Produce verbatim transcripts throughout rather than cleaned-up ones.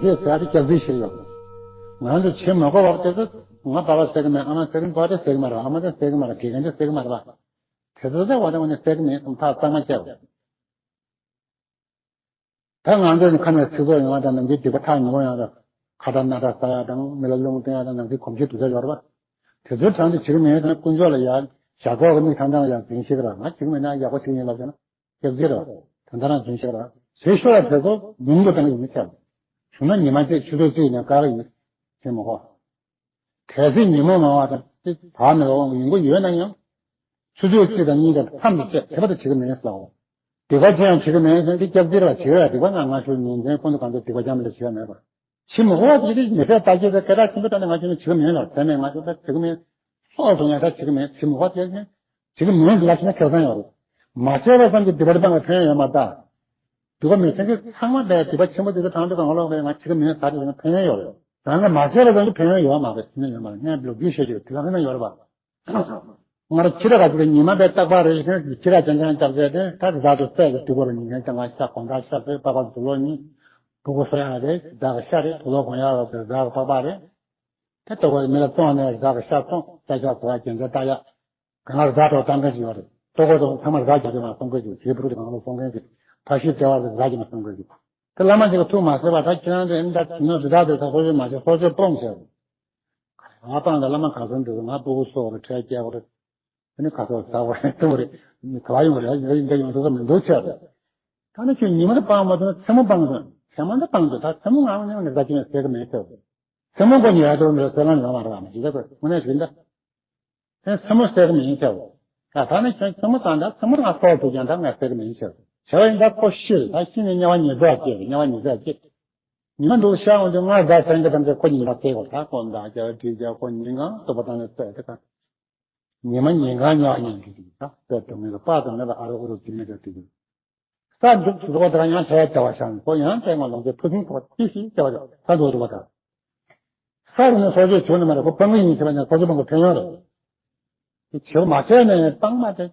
ཞེས་ཟེར་ཏེ་སྐྱག་རྫུན་ཞིག་ཡོད། ང་ཚོ་བྱེད་མ་དགོས་པ་དེ་ཚོ་ང་པ་ཕ་ཟེར་གི་མེད། ཨ་མ་ཟེར་གི་པ་དེ་ཟེར་གི་མ་རེད། ཨ་མ་དེ་ཟེར་གི་མ་རེད། དགེ་རྒན་དེ་ཟེར་གི་མ་རེད་པ། དེ་ཚོ་ཚེ་བ་དང་བ་ནས་ཟེར་གི་མེད་སམ་ཐག་གཙང་མ་བཅད་པ། ད་ང་ཚོ་ནི་ཁ་ནས་ཚིག་ཚོགས་ཡོང་བ་དང་ནམ་རྒྱུན་སྡིག་པ་ཐག་ཉེ་བོ་ཡོང་དང་། ཁ་དང་སྣ་དང་ཟ་ཡ་དང་མི་ལ་རླུང་བསྟན་ཡ་དང་ནམ་རྒྱུན་གོམས་གཤིས་སྡུག་ཅག་ཡོད་རེད་པ། དེ་ཚོའི་གྲངས་དེ་བྱེད་གི་མེད་དང་དཀོན་མཆོག་ལ་ཡ་ཞྭ་ཁོག་གི་མིག་ཐང་ཐང་ལ་ཡང་འཛིན་ཤེས་ཀྱི་རེད། ང་བྱེད་གི་མེད་ན་ཡག་པོ་བྱེད་ཀྱི་ཡིན་ལབ་བྱས་ན། སྐྱག་རྫུན་རེད། ད་ལྟ་རང་རྫུན་བཤད་ར། ཟེར་ཤོར་བ་དེ་ཚོ་མུན་དུ་བཏང་གི་ཡིན་ཚད། བྱུང་ན་ཉི་མ་གཅིག་ཆུ་ཚོད་གཅིག་ནས་བཀག་གི་ཡིན། ཞེས་མ་གོ། གལ་སྲིད་ཉིན་མོ་མང་བ་དང་དེ་བག་མེད་པ་ཡོང་གི་ཡོད་ན་ཡང་། ཆུ་ཚོད་གཅིག་དང་གཉིས་དང་མཚམས་ཀྱི་བཅད་དེ་བར་དུ་བྱེད་ཀྱི་མིན་ཟེར་ལ། སྡིག་པ་ཅི་ཡང་བྱེད་ཀྱི་མིན་ཟེར་ཏེ་སྐྱག་རྫུན་ར་བྱེད་ར། སྡིག་པ་ང་ང་ཞུ་ཉིན་མཚན་ཀུན་ཏུ་གང་དུ་སྡིག་པ་ཅང་མེད་ལ་བྱེད་ཡ་མེད་པ། ཕྱི་མི་འོ་དེ་དེ་མི་ཚེ་ལྟ་སྤྱོད་དེ་སྐད་གྲགས་ཆེན་པོ་བཏང་ནས་ང་ཆོ་ནི་བྱེད་ཀྱི་མིན་ལ་ཟེར་ནས་ང་ཆོ་ད་བྱེད་ཀྱི་མིན། སྲོག་ཟུང་ཡང་ད་བྱེད་ཀྱི་མིན། ཕྱི་མི་འོ་དེ་ནི་བྱེད་ཀྱི་མིན་ལ་བྱེད་ན་ཁེ་བཟང་ཡོད་རེད། མ་བྱས་པ་ཙམ་གྱིས་སྡིག་པ་སྤང་བའི་ཕན་ཡོན་ཡོད་མ་རེད་ད། སྡིག་པ་མི་སེམས་ཀྱི་ཚང་མ་དེ་སྡིག་པ་ཆེན་པོ་དེ་ཚོ་དང་དུ་གང་ལོག་པའི་ང་བྱེད་ཀྱི་མིན་ཟེར་དེ་ཕན་ཡོན་ཡོད་རེད། ད་ང་མ་བྱས་པ་ཙམ་གྱིས་ཕན་ཡོན་ཡོད་མ་རེད། ཕན་ཡོན་ཡོད་མ་རེད། ངས་ལོ་རྒྱུས་བཤད་རྒྱུ་དེ་ལ་ཕན་ཡོན་ཡོད་རེད་པ། ང་རང་ཁྱི་ར་ག་ཅིག་ཉི་མ་པའི་རྟག་པར་རེ་ཞིག་ཁྱི་ར་ཅན་ཅན་སྐྱབས་བྱས་ཏེ་ད་དེ་ཟ་དུ་བཙས་ཀྱི་དུས་འཁོར་ཉིན་མཚན་ལྔ་ཤ་དགོང་དག་ཤ་ཚོའི་པགས་པ་དུག་ལོག་གཉིས། ཕྲུ་གུ་གསོ་ཡག་རེད། ཟ་གི་ཤ་རེད། དུག་ལོག་གོན་ཡག་རེད། ཟ་གི་པགས་པ་རེད། དེ་ལྟ་བུ་མི་ལ་བཙོང་ནས་ཟ་གི་ཤ་བཙོང་། ཤ་ཤ་གོ་བ་རྒྱན་ཆ་ལྟ་ཡག་གང་ལ་ཟ་གྲོགས་བཏང་མཁན་ཞིག་ཡོད་རེད། ལྟོ་གོས་དང་ཚང་མ་ཟ་རྒྱུ་དེ་མ་གསུང་མཁན་ཞིག་བྱིས་པ་ཕྲུ་གུ་དེ་གང་ལ་གསུང་མཁན་ཞིག་ཕ་ཤུལ་བདེ་བ་དེ་ཟ་རྒྱུ་མ་གསུང་མཁན་ཞིག་དེ་བླ་མ་ཞིག་གི་ཐུགས་མ་གསོས་པ་ད་ཁྱེད་རང་ཚོ་ཨེ་འདྲ་ནོར་རི་དྭགས་དེ་ད་སོ་སོས་མ་བྱེད་སོ་སོས་སྤོང་བྱས། ང་སྤང་དང་བླ་མ་ག་ཚོད་འདུག་ང་སྤུ་གུ་གསོ་བ་རེད། ཁྲལ་རྒྱག་པ་རེད། ཨ་ནི་ཁ་ཐོག་ཟ་བ་རེད། བཏུང་བ་རེད། ག་བ་ཡོང་རེད། ཡ་ཡིན་ད་ཡོང་ཐུབ་ས་མི་འདུག་ཆེ་རེད། ད་ནི་ཁྱོད་ཉི་མ་དེ་སྤང་མ་ཐུབ་ན་མཚན་མོ་སྤང་ཐུབ། མཚན་མོ་འདི་སྤང་ཐུབ། ད་མཚན་མོ་ངང་ནས་ནི་ད་ཁྱོད་ཟེར་གི་མེད་ཐུབ། མཚན་མོ་མགོ་ཉལ་ཐུབ་མེད་ཟེར་ལ་ཡོང་མ་རེད། མ་གཞི་ད་དངོས་གནས་ཞིག་འདི། ཨེ་མཚན་མོ་ཟེར་གི་མིན་ཆེ་བ། ད་ད་ནི་ཁྱོད་མཚན་མོ་སྤང་ད་མཚན་མོ་ང་སོགས་ཐུབ་ཀྱང་ད་ང་ཟེར་གི་མིན་ཆེ་བ། བྱ་བ་ཡིན་ད་ཁོ་ཤི་རེད། ད་ཤི་ནས་དམྱལ་བ་ཉེས་ཚབས་སྐྱེས་རེད། དམྱལ་བ་ཉེས་ཚབས་སྐྱེས། ཉི་མ་འདུག་ཤར་འོང་དུས་སྔར་ཟླ་སེང་གེ་ཐམས་ཅད་ཁོ་ཉིན་ལ་བལྟས་གོ། ད་ཁོ་མདའ་རྒྱག་གྲི་རྒྱག་ཁོ་ཉིན་གང་སྟོབས་པ་བཏང་ནས་བལྟས་དེ་ག་ཉི་མ་ཉིན་གང་ཉག་ཉག་གི་ད་བལྟས་དུ་མེད་པ་དང་མེད་པ་ཨ་རོ་ཨུ་རུ་དུ་མེད་པ་དུ་ས་འདུག་ཟུག་པ་དང་ཡང་ལྷའི་བདེ་བ་བཞག་ནས་ཁོ་ཡང་བལྟས་ང་ལོང་ཚེ་ཐུགས་ཤིང་ཐོག་ཏི་ཤིང་བལྟས་པ་ས་འདུག་འདུག་པ་དང་ས་རུ་ནས་སོ་སོའི་བྱུང་ནས་མ་རེད། ཁོ་སྤང་གི་ཡིན་ཞེས་པ་ནས་སོ་སོའི་སྤང་གི་ཕན་ཡོན་རེད། དེ་བྱེད་མ་བྱས་ནས་སྤང་མ་དེ་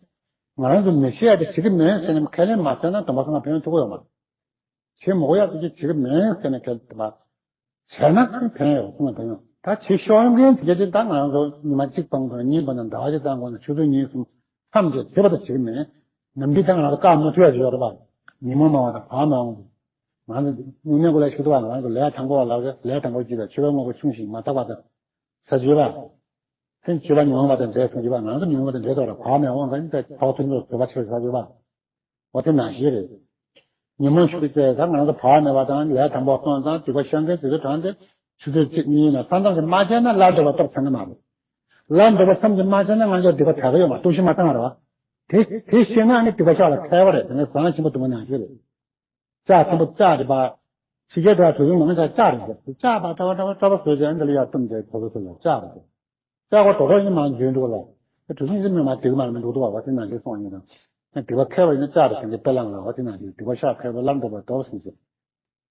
ང་རང་ཚོ་མི་ཤེས་ཏེ་བྱེད་ཀྱི་མེད་ཟེར་ནས་ཁས་ལེན་མ་བྱས་ན་དམ་པ་ཚང་མ་ཕན་ཡོན་ཐུག་གི་ཡོད་མ་རེད། བྱེད་མི་དགོས་ཡག་དེ་ཅི་བྱེད་ཀྱི་མིན་ཟེར་ནས་ཁྱེད་དེ་མ་བྱས་ན་ཕན་ཡོད་ཁུངས་ལ་ཕན་ཡོད། ད་བྱེད་ཤོར་མཁན་དེ་ག་དེ་ད་ང་རང་ཚོ་ཉི་མ་གཅིག་སྤང་དགོས་ན་གཉིས་སྤང་དགོས་ན་ཟླ་བ་གཅིག་སྤང་དགོས་ན་ཆུ་ཚོད་གཉིས་གསུམ་མཚམས་ཀྱི་དེ་བ་ད་བྱེད་ཀྱི་མིན། ནམ་རྒྱུན་ད་ང་རང་ཚོ་བཀག་མ་ཐུབ་ཡག་ཅིག་ཡོད་རེད་པ། ཉིན་མོ་མང་བ་དང་བར་མང་བ། ང་ཚོ་དངོས་གནས་ཀུན་ལ་ཤི་དུས་བ་ང་རང་ཚོ་ལས་དང་པོ་བ་ལག་ལས་དང་པོ་བརྒྱུད་ལ་ཆུ་བའི་དངོས་པོ་ཆུང་ཞིང་མ་དག་པ་དང་། ས་བཅུ་པ། ཐེངས་བཅུ་པ་ཉོན་མོངས་པ་དང་འདྲེས་སོང་བཅུ་པ་ང་ཚོ་ཉོན་མོངས་པ་དང་འདྲེས་ཐོག་ལ་བག་མེད་འོང་ག་ནི་ད་ཐོག་ཐུན་ཚོགས་བཟོད་པ་ཆེ་ས་བཅུ་པ། འོ་དེ་ནང་བཞིན་རེད། ཉོན་མོངས་ཤུགས་ཀྱིས་ད་ང་ཚོ་བག་མེད་པ་དང་ལས་དང་པོ་སོང་ཙང་སྡིག་པ་བཤགས་མཁན་དེ་ཚོ་དྲངས་ཏེ་ཆུ་ཚོད་གཅིག་གཉིས་ན་ས་མཚམས་ཀྱི་མ་བྱས་ན་སླར་འགྲོ་བ་སྟོབས་ཚང་གི་མ་རེད། སླར་འགྲོ་བ་མཚམས་ཀྱི་མ་བྱས་ན་ང་ཚོ་སྡིག་པ་དག་གི་ཡོད་མ་གཏོགས་ཤི་མ་བཏང་རེད་བ། དེ་དེ་ཤེས་ན་ཨ་ནི་སྡིག་པ་བཤགས་ལ་ཐལ་བ་རེད། དེ་ནས་བཟང་ཆེན་པོ་དུ་མ་ནང་བཞིན་རེད། ལྕགས་ཆེན་པོ་ལྕགས་རེད་པ། ཕྱི་རྒྱལ་དུ་དུས་ཡུན་མང་ཆ་ལྕགས་རེད་ཟེར། ལྕགས་པ་ཏྲ་བ་ཏྲ་བ་ཏྲ་བ་བཟོས་ཏེ་ཨ་འདི་ལ་ཡར་བཏུམས་ཏེ་གོ་ཚོད་ལ་ལྕགས་རེད་ཟེར། ལྕགས་པ་དོ་དོ་ཡིན་མ་འཇོན་འདུག་ལ། དེ་དུས་ཡུན་མི་མ་སྡིག་མ་མི་འདུག་འདུག་བ་བ་དེ་ནང་བཞིན་སོང་ཡིན་རང་། སྡིག་པ་ཁེལ་བ་ཡིན་ན་ལྕགས་རེད་ཟེར་གྱི་དཔེ་བླངས་ལ་བ་དེ་ནང་བཞིན་སྡིག་པ་ཤ་ཁེལ་བ་ལམ་འགྲོ་བ་དོ་ཟིན་ཟེར།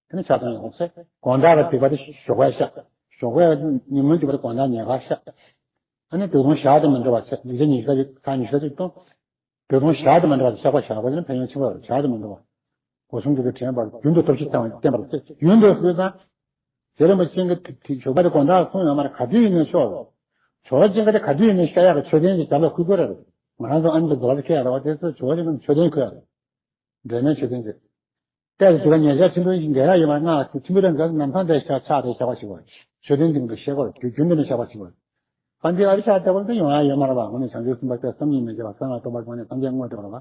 དེ་ནི་ཆགས་སྡང་ཡོང་ཚེ་དགོང་དག་གི་སྡིག་པ་དེ་ཞོགས་པ་བཤགས། ཞོགས་པ་ཉིན་མོའི་སྡིག་པ་དེ་དགོང་དག་ཉལ་ཁར་བཤགས། ཨ་ནི་དུས་ཐུང་ཞག་དེ་མི་འགྲོ་བ་བྱས་ཉིན་ཞག་ཉི་ཤུ་རྩ་གཅིག་ཁ་ཉི་ཤུ་རྩ་གཅིག་གཏོང་། དུས་ཐུང་ཞག་དེ་མི་འགྲོ་བ་བཤགས་པ་བཞག་པ་ནི་ཕན་ཡོན་ཆེ་བ་རེད། ཞག་དེ་མི་འགྲོ་བ། སྒོ་གསུམ་གྱི་དྲན་པ་རྒྱུན་དུ་སྟོབས་བཞི་བཏང་བ་བསྟན་པར་བྱེད། རྒྱུན་དུ་བཟོས་ཙང་། རྗེ་རིན་པོ་ཆེ་གི་ཞོགས་པ་དེ་དགོང་དག་གསུང་ཡོད་མ་རེད། ག་དུས་ཡིན་ནའི་ཤོག་ཞོགས་པ་ཅན་ག་དེ་ག་དུས་ཡིན་ནའི་ཤ་ཡག་གི་མཆོད་རྟེན་གྱི་རྒྱབ་ལ་ཁུར་དགོས་རེད། ང་རང་ཚོ་ཨ་ནི་ཚོ་རྫོགས་ལ་ཁེལ་ཡག་རེད་བ། དེ་ཚོ་ཞོགས་པ་ཅན་གྱི་མཆོད་རྟེན་ཁུར་ཡག་རེད། འབྲལ་མེད་མཆོད་རྟེན་ཅིག་ཏོག་ཙམ་དེ་ག་ཉེ་ཆར་ཁྲིམས་དཔོན་ཞིག་འགལ་ཡག་ཡོད་མ་རེད། ང་ཁྲིམས་དཔོན་དང་འགལ་ནམ་ཐང་དེ་ཤ་ཆག་དེ་བཤགས་པ་ཞིག་བ། མཆོད་རྟེན་འདི་མི་འདུག་བཤད་དགོས་རེད། རྒྱུ་རྒྱུན་དུ་ནས་བཤགས་པ་ཞིག་བ། ཨ་འདི་ཨ་རི་ཤ་ལྟ་བུ་འདི་ཡོང་ཡག་ཡོད་མ་རེད་བ། དངོས་གནས་བྱང་ཆུབ་སེམས་དཔའ་དེ་བསམ་ཡས་མེད་ཀྱི་བ། གསང་སྔགས་སྟོང་པ་དངོས་གནས་སངས་རྒྱས་དངོས་སྟོང་རེད་བ།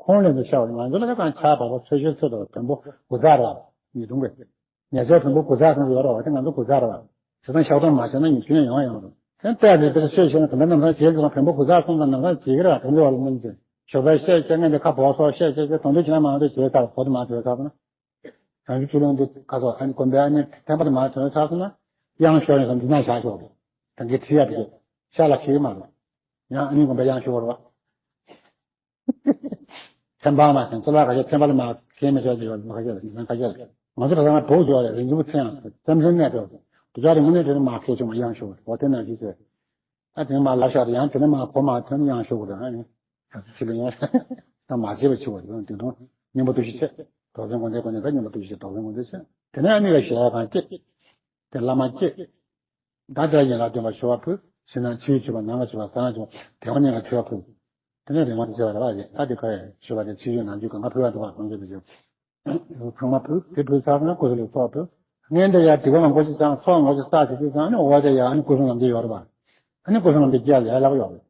ཁོང་ལས་འདི་བཤགས་པ་ང་ཚོ་ལ་ཁ་གང་ཆགས་པ་བ། ཚོས་ཤོར་ཚོད་དང་བོན་པོ་གུ་ཛ་ར་ཉེས་རྡུང་གི། ཉེ་ཆར་བོན་པོ་གུ་ཛ་ཁང་ཡོད་ར་བ། དེ་ང་ཚོ་གུ་ཛ་ར་བ། དེ་དང་ཤག་སྟོང་མ་བྱས་ན་ཉེས་སྐྱོན་ཡོང་ཡོང་ར། དེ་ལྟས་ནས་དེ་ཚོས་ཤེས་ན་དེ་འདྲ་ནམ་ཐང་བྱེད་དགོས། བོན་པོ་གུ་ཛ་སོང་ཙང་ནམ་ཐང་བྱེད་ཀྱི་ར། དེ་འདྲ་བ་ལ་མིན་ཅེ། ཞོགས་པའི་བཤད་བཤད་ངན་དེ་ཁ་བོག་སོགས་བཤད་བཤད་བཤད་དོན་དུ་བྱེད་ན་མང་དུ་བྱེད་ཚར་བོ་དུ་མ་བྱེད་ཚར་ན། བྱང་ཆུབ་ཆོས་ལུང་འདི་ཁ་སོགས་ཨ་ནི་དགོན་པའི་ཨ་ནི་ཐེམ་པ་དུ་མ་ཐོན་ཚར་སོང་ན། གཡང་ཤོར་ཡོང་ཙང་འདི་ན་བཞག་ཤོག་རེད། ད་གི་ཁྲི་ཡ་དེ་གི་ཤ་ལ་ཁྱེར་གི་མ་རེད། ཡང་ཨ་ནི་དགོན་པའི་གཡང་ཤོར་བ་རེད་བ། ཐེམ་པ་མ་སེང་ཙི་ལ་ཁ་ཤས་ཐེམ་པ་ལ་མ་ཁེལ་མི་ཆོག་ཅིག་ཡོད་མ་ཁ་ཤས་ལ་ཁ་ཤས་ལ། ང་ཚོ་ཁ་སང་ང་བོད་ཡོད་རེད། རིན་ཆེན་པོ་ཚེ་ཡང་བཙན་བྱོལ་གནས་འགྲོ་དུ་ཅག་རིང་མོ་ནས་དེ་ནས་མ་ཁེལ་བྱུང་བ་གཡང་ཤོར་བ་རེད། འོ་དེ་ནང་བཞིན་བྱས། ཨ་དེ་ནས་མ་ལབ་ཤག་རེད། ཡང་དེ་ནས་མ་གོ་མ་ཐོན་གཡང་ཤོར་བ་རེད། ཨ་ནི་ཕྱི་ལ་ཡང་ད་མ་བྱེད་པ་བྱེད་བ་རེད། དེ་དང་སྙིང་པོ་ཐུགས་རྗེ་ཆེ། དོགས་ཟོན་དགོངས་དག་གོ་ནས་ད་ཉན་པ་ཐུགས་རྗེ་ཆེ། དོགས་ཟོན་དགོངས་དག་ཆེ། དེ་ནས་ཨ་ནི་ག་ཞལ་གང་སྐྱེས། དེ་བླ་མ་སྐྱེས། ད་དེ་ཡན་ལག་བདུན་པ་ཞུ་བ་ཕུལ། ཕྱི་ནང་ཕྱིའི་མཆོད་པ་ནང་གི་མཆོད་པ་གསང་སྔགས་མཆོད་པ་དེ་བ་ཉན་ག་མཆོད་པ་ཕུལ། དེ་ནས་རིམ་པ་དེ་བྱས་པ་རེད་པ། ད་དེ་ཁ་ཡ་ཞུ་བ་དེ་ཕྱི་ཡོད་ནང་བཅུད་གང་ག་ཕུལ་བ་འདུག་པ་གང་བྱེད་དུ་བྱེད། ཚང་མ་ཕུལ། དེ་ཕུལ་ཚར་ན་སྐུ་གཟུགས་ལ་ཚོགས་ཕུལ། ངས་འདི་ཡ་དེ་ག་མང་པོ་ཞིག་བཅང་། ཚོགས་མང་པོ་ཞིག་བསགས་བྱེད་དུས་ཙང་ནི་འོ་དེ་ཡ་ཨ་ནི་སྐུ་གསུང་ལམ་འདི་ཡོད་རེད་པ། ཨ་ནི་སྐུ་གསུང་ལམ་འདི་རྒྱལ་ལ་ཡ་ལག་ཡོད་རེད།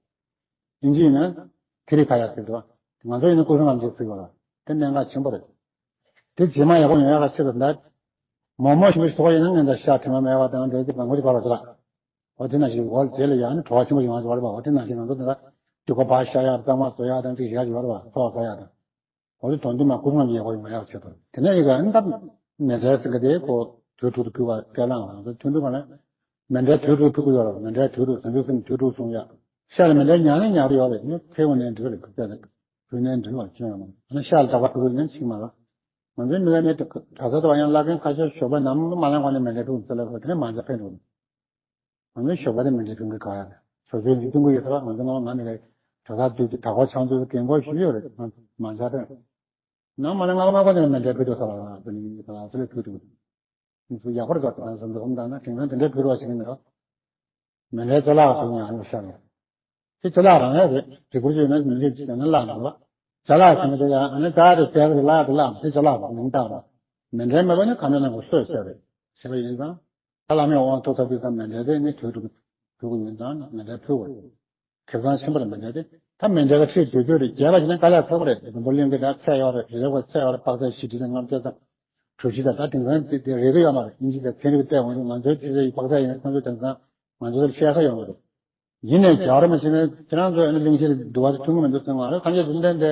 ཨིན་ཇི་ཡིན་ན་ཐི་རི་ཁ་ཡ་ཟེར་འདུག་ང་ཚོ་ཡིན་ན་སྐུ་གསུང་ལམ་འདི་ཟེར་བ་ལ་དེ་གནད་འགག་ཆེན་པོ་རེད། དེ་རྗེས་མ་ཡག་པོ་ཡོང་ཡག་ཆེད་དུ་ད་མོག་མོག་ཞིག་ཞོགས་ཡིན་ན་ངན་ད་ཤ་དྲི་མ་མེད་པ་དང་དེ་དེ་གང་གོ་ཅིག་བར་བ་ཟེར་ལ། འོ་དེ་ན་ཞིག་འོ་རྗེས་ལ་ཡང་ནི་བྲོ་བ་ཆེན་པོ་ཡོང་བ་ཟེར་བ་རེད་པ། འོ་དེ་ན་ཞིག་ང་ཚོ་དེ་ལ་དུས་གོ་བ་ཤ་ཡག་གཙང་མ་བཟོ་ཡག་དང་ཅིག་ཡག་ཅིག་བར་བ་ཚོགས་ཟ་ཡག་དང་། འོ་དེ་དོན་དུ་མ་སྐུ་ངམ་ཡག་པོ་ཡོང་ཡག་ཆེད་དུ་དེ་ནས་ཡི་ག་ཨ་ནི་ད་མེ་ཟས་ཟེར་གི་དེ་ཁོ་དུས་དྲུག་ཏུ་ཕུལ་བ་སྐད་ལངས་བ་ང་ཚོ་ཐུན་དྲུག་ག་ལ་མེ་འདྲའི་དུས་དྲུག་ཕུལ་གི་ཡོད་རེད། མེ་འདྲའི་དུས་དྲུག་ཟེར་དུས་སེམས་དུས་དྲུག་གསུང་ཡག་ཤ་ལ་མེ་འདྲའི་ཉག་ནི་ཉག་རེ་ཡོད་རེད། ནི་ཁེ་འོ་ནས་འདྲི་རེད། ཁུ་ཚད་རེད། ཁུ་ནས་འདྲི་བ་ཁྱོད་ཡོང་ན་ཤ་ལ་དག་པ་ཕུལ་གི་ནི་ཤིག་མ་ར། ང་ཚོའི་མི་ལ་ནི་གྲྭ་ས་དུ་བ་ཡང་བླ་རྒན་ཁ་ཤས་ཞོགས་པ་ནམ་མ་ལངས་གོང་ནས་མེ་འདྲའི་ཕུལ་ཟེར་ལ་ཁོ་དེ་ནས་མ་འཇག་ཕན་འགྲོ། ང་ཚོའི་ཞོགས་པ་དེ་མི་འདྲའི་ཕུལ་གི་ག་ཡ་རེད། ཞོགས་ཞོགས་ཡིན་གྱི་ཐུང་གི་ཡོད་ས་ང་ཚོ་ང་ང་ནི་རེད། གྲྭ་ས་དུས་དུ་དྲག་པོ་ཆང་ཚོའི་རྒན་གོག་ཞུ་ཡོད་རེད། ང་ཚོ་མ་འཇག་ཕན། ནམ་མ་ལངས་ང་ང་གོང་ནས་མེ་འདྲའི་ཕུལ་འགྲོ་ས་ལ་ང་ཚོ་ནི་ས་ལ་ཚོ་ལས་ཕུལ་འགྲོ། ཡག་པོ་རེད་ད། དེང་སང་འཛོམས་དང་ན་དེང་སང་དེ་འདྲའི་ཕེབས་རོགས་བྱེད་ཀྱི་མེད་པ། མེ་འདྲའི་ཅ་ལག་སོང་ཡང་ཨ་ནི་ཤར་ཡོང་། དེ་ཅ་ལག་རང་ཡང་རེད། དེ་ཁུར་གྱི་ཡོད་ན་མི་འདྲའི་ཅི་བྱས་ན་བརླག་འགྲོ་བ། ཅ་ལག་ཟེར་ན་དེ་ཡང་ཨ་ནི་ད་རེ་ཟས་རེ་བརླག་དེ་བརླག་དེ་ཅ་ལག་མིང་བཏགས་ར། མེ་འདྲའི་མེད་པ་ནི་ཁ་ནང་ནང་གི་སོས་ཟེར་རེད། ཟེར་བ་ཡིན་ཙང་། ད་བླ་མའི་དབང་ཐོབ་ཐབས་ཀྱི་ཙམ་མེ་འདྲའི་དེ་ནི་དུས་དྲུག་ཕུལ་གི་ཡོད་ཙང་མེ་འདྲའི་ཕུལ་བ་རེད། ཁེ་བཟང་ཆེན་པོ་རེད་མི་འདྲ་དེ། ད་མི་འདྲ་ག་ཁྲིད་དུས་ཚོད་རེད། རྒྱས་པ་ཞིག་ན་དཀའ་ལས་ཁག་པོ་རེད། འཛམ་བུ་གླིང་གི་ད་ཚད་ཡོད་རེད། རི་རབ་ཀྱི་ཚད་ཡོད་རེད། དཔག་ཚད་བཞི་ཁྲི་དང་ལྔ་བརྒྱ་དང་དྲུག་ཅུ་དང་ད་དེང་སང་དེ་དེ་རེད་གི་ཡོད་མ་རེད། དབྱིན་ཇི་དང་ཚན་རིག་བལྟས་འོང་དུས་ང་ཚོའི་དུས་ཚོད་ཀྱི་དཔག་ཚད་ཡིན་ན་ཁོང་ཚོས་དེང་སང་ང་ཚོ་ལ་བཤད་ས་ཡོད་མ་རེད། ཡིན་ནའི་རྒྱལ་བ་རིན་པོ་ཆེ་ནས་ཁྱེད་རང་ཚོ་ཨ་ནི་གླེང་གཞི་འདུལ་བ་དེ་ཐུང་གི་མི་འདུག་ཟེར་བ་རེད། ཐམས་ཅད་རྒྱུ་མཚན་དེ།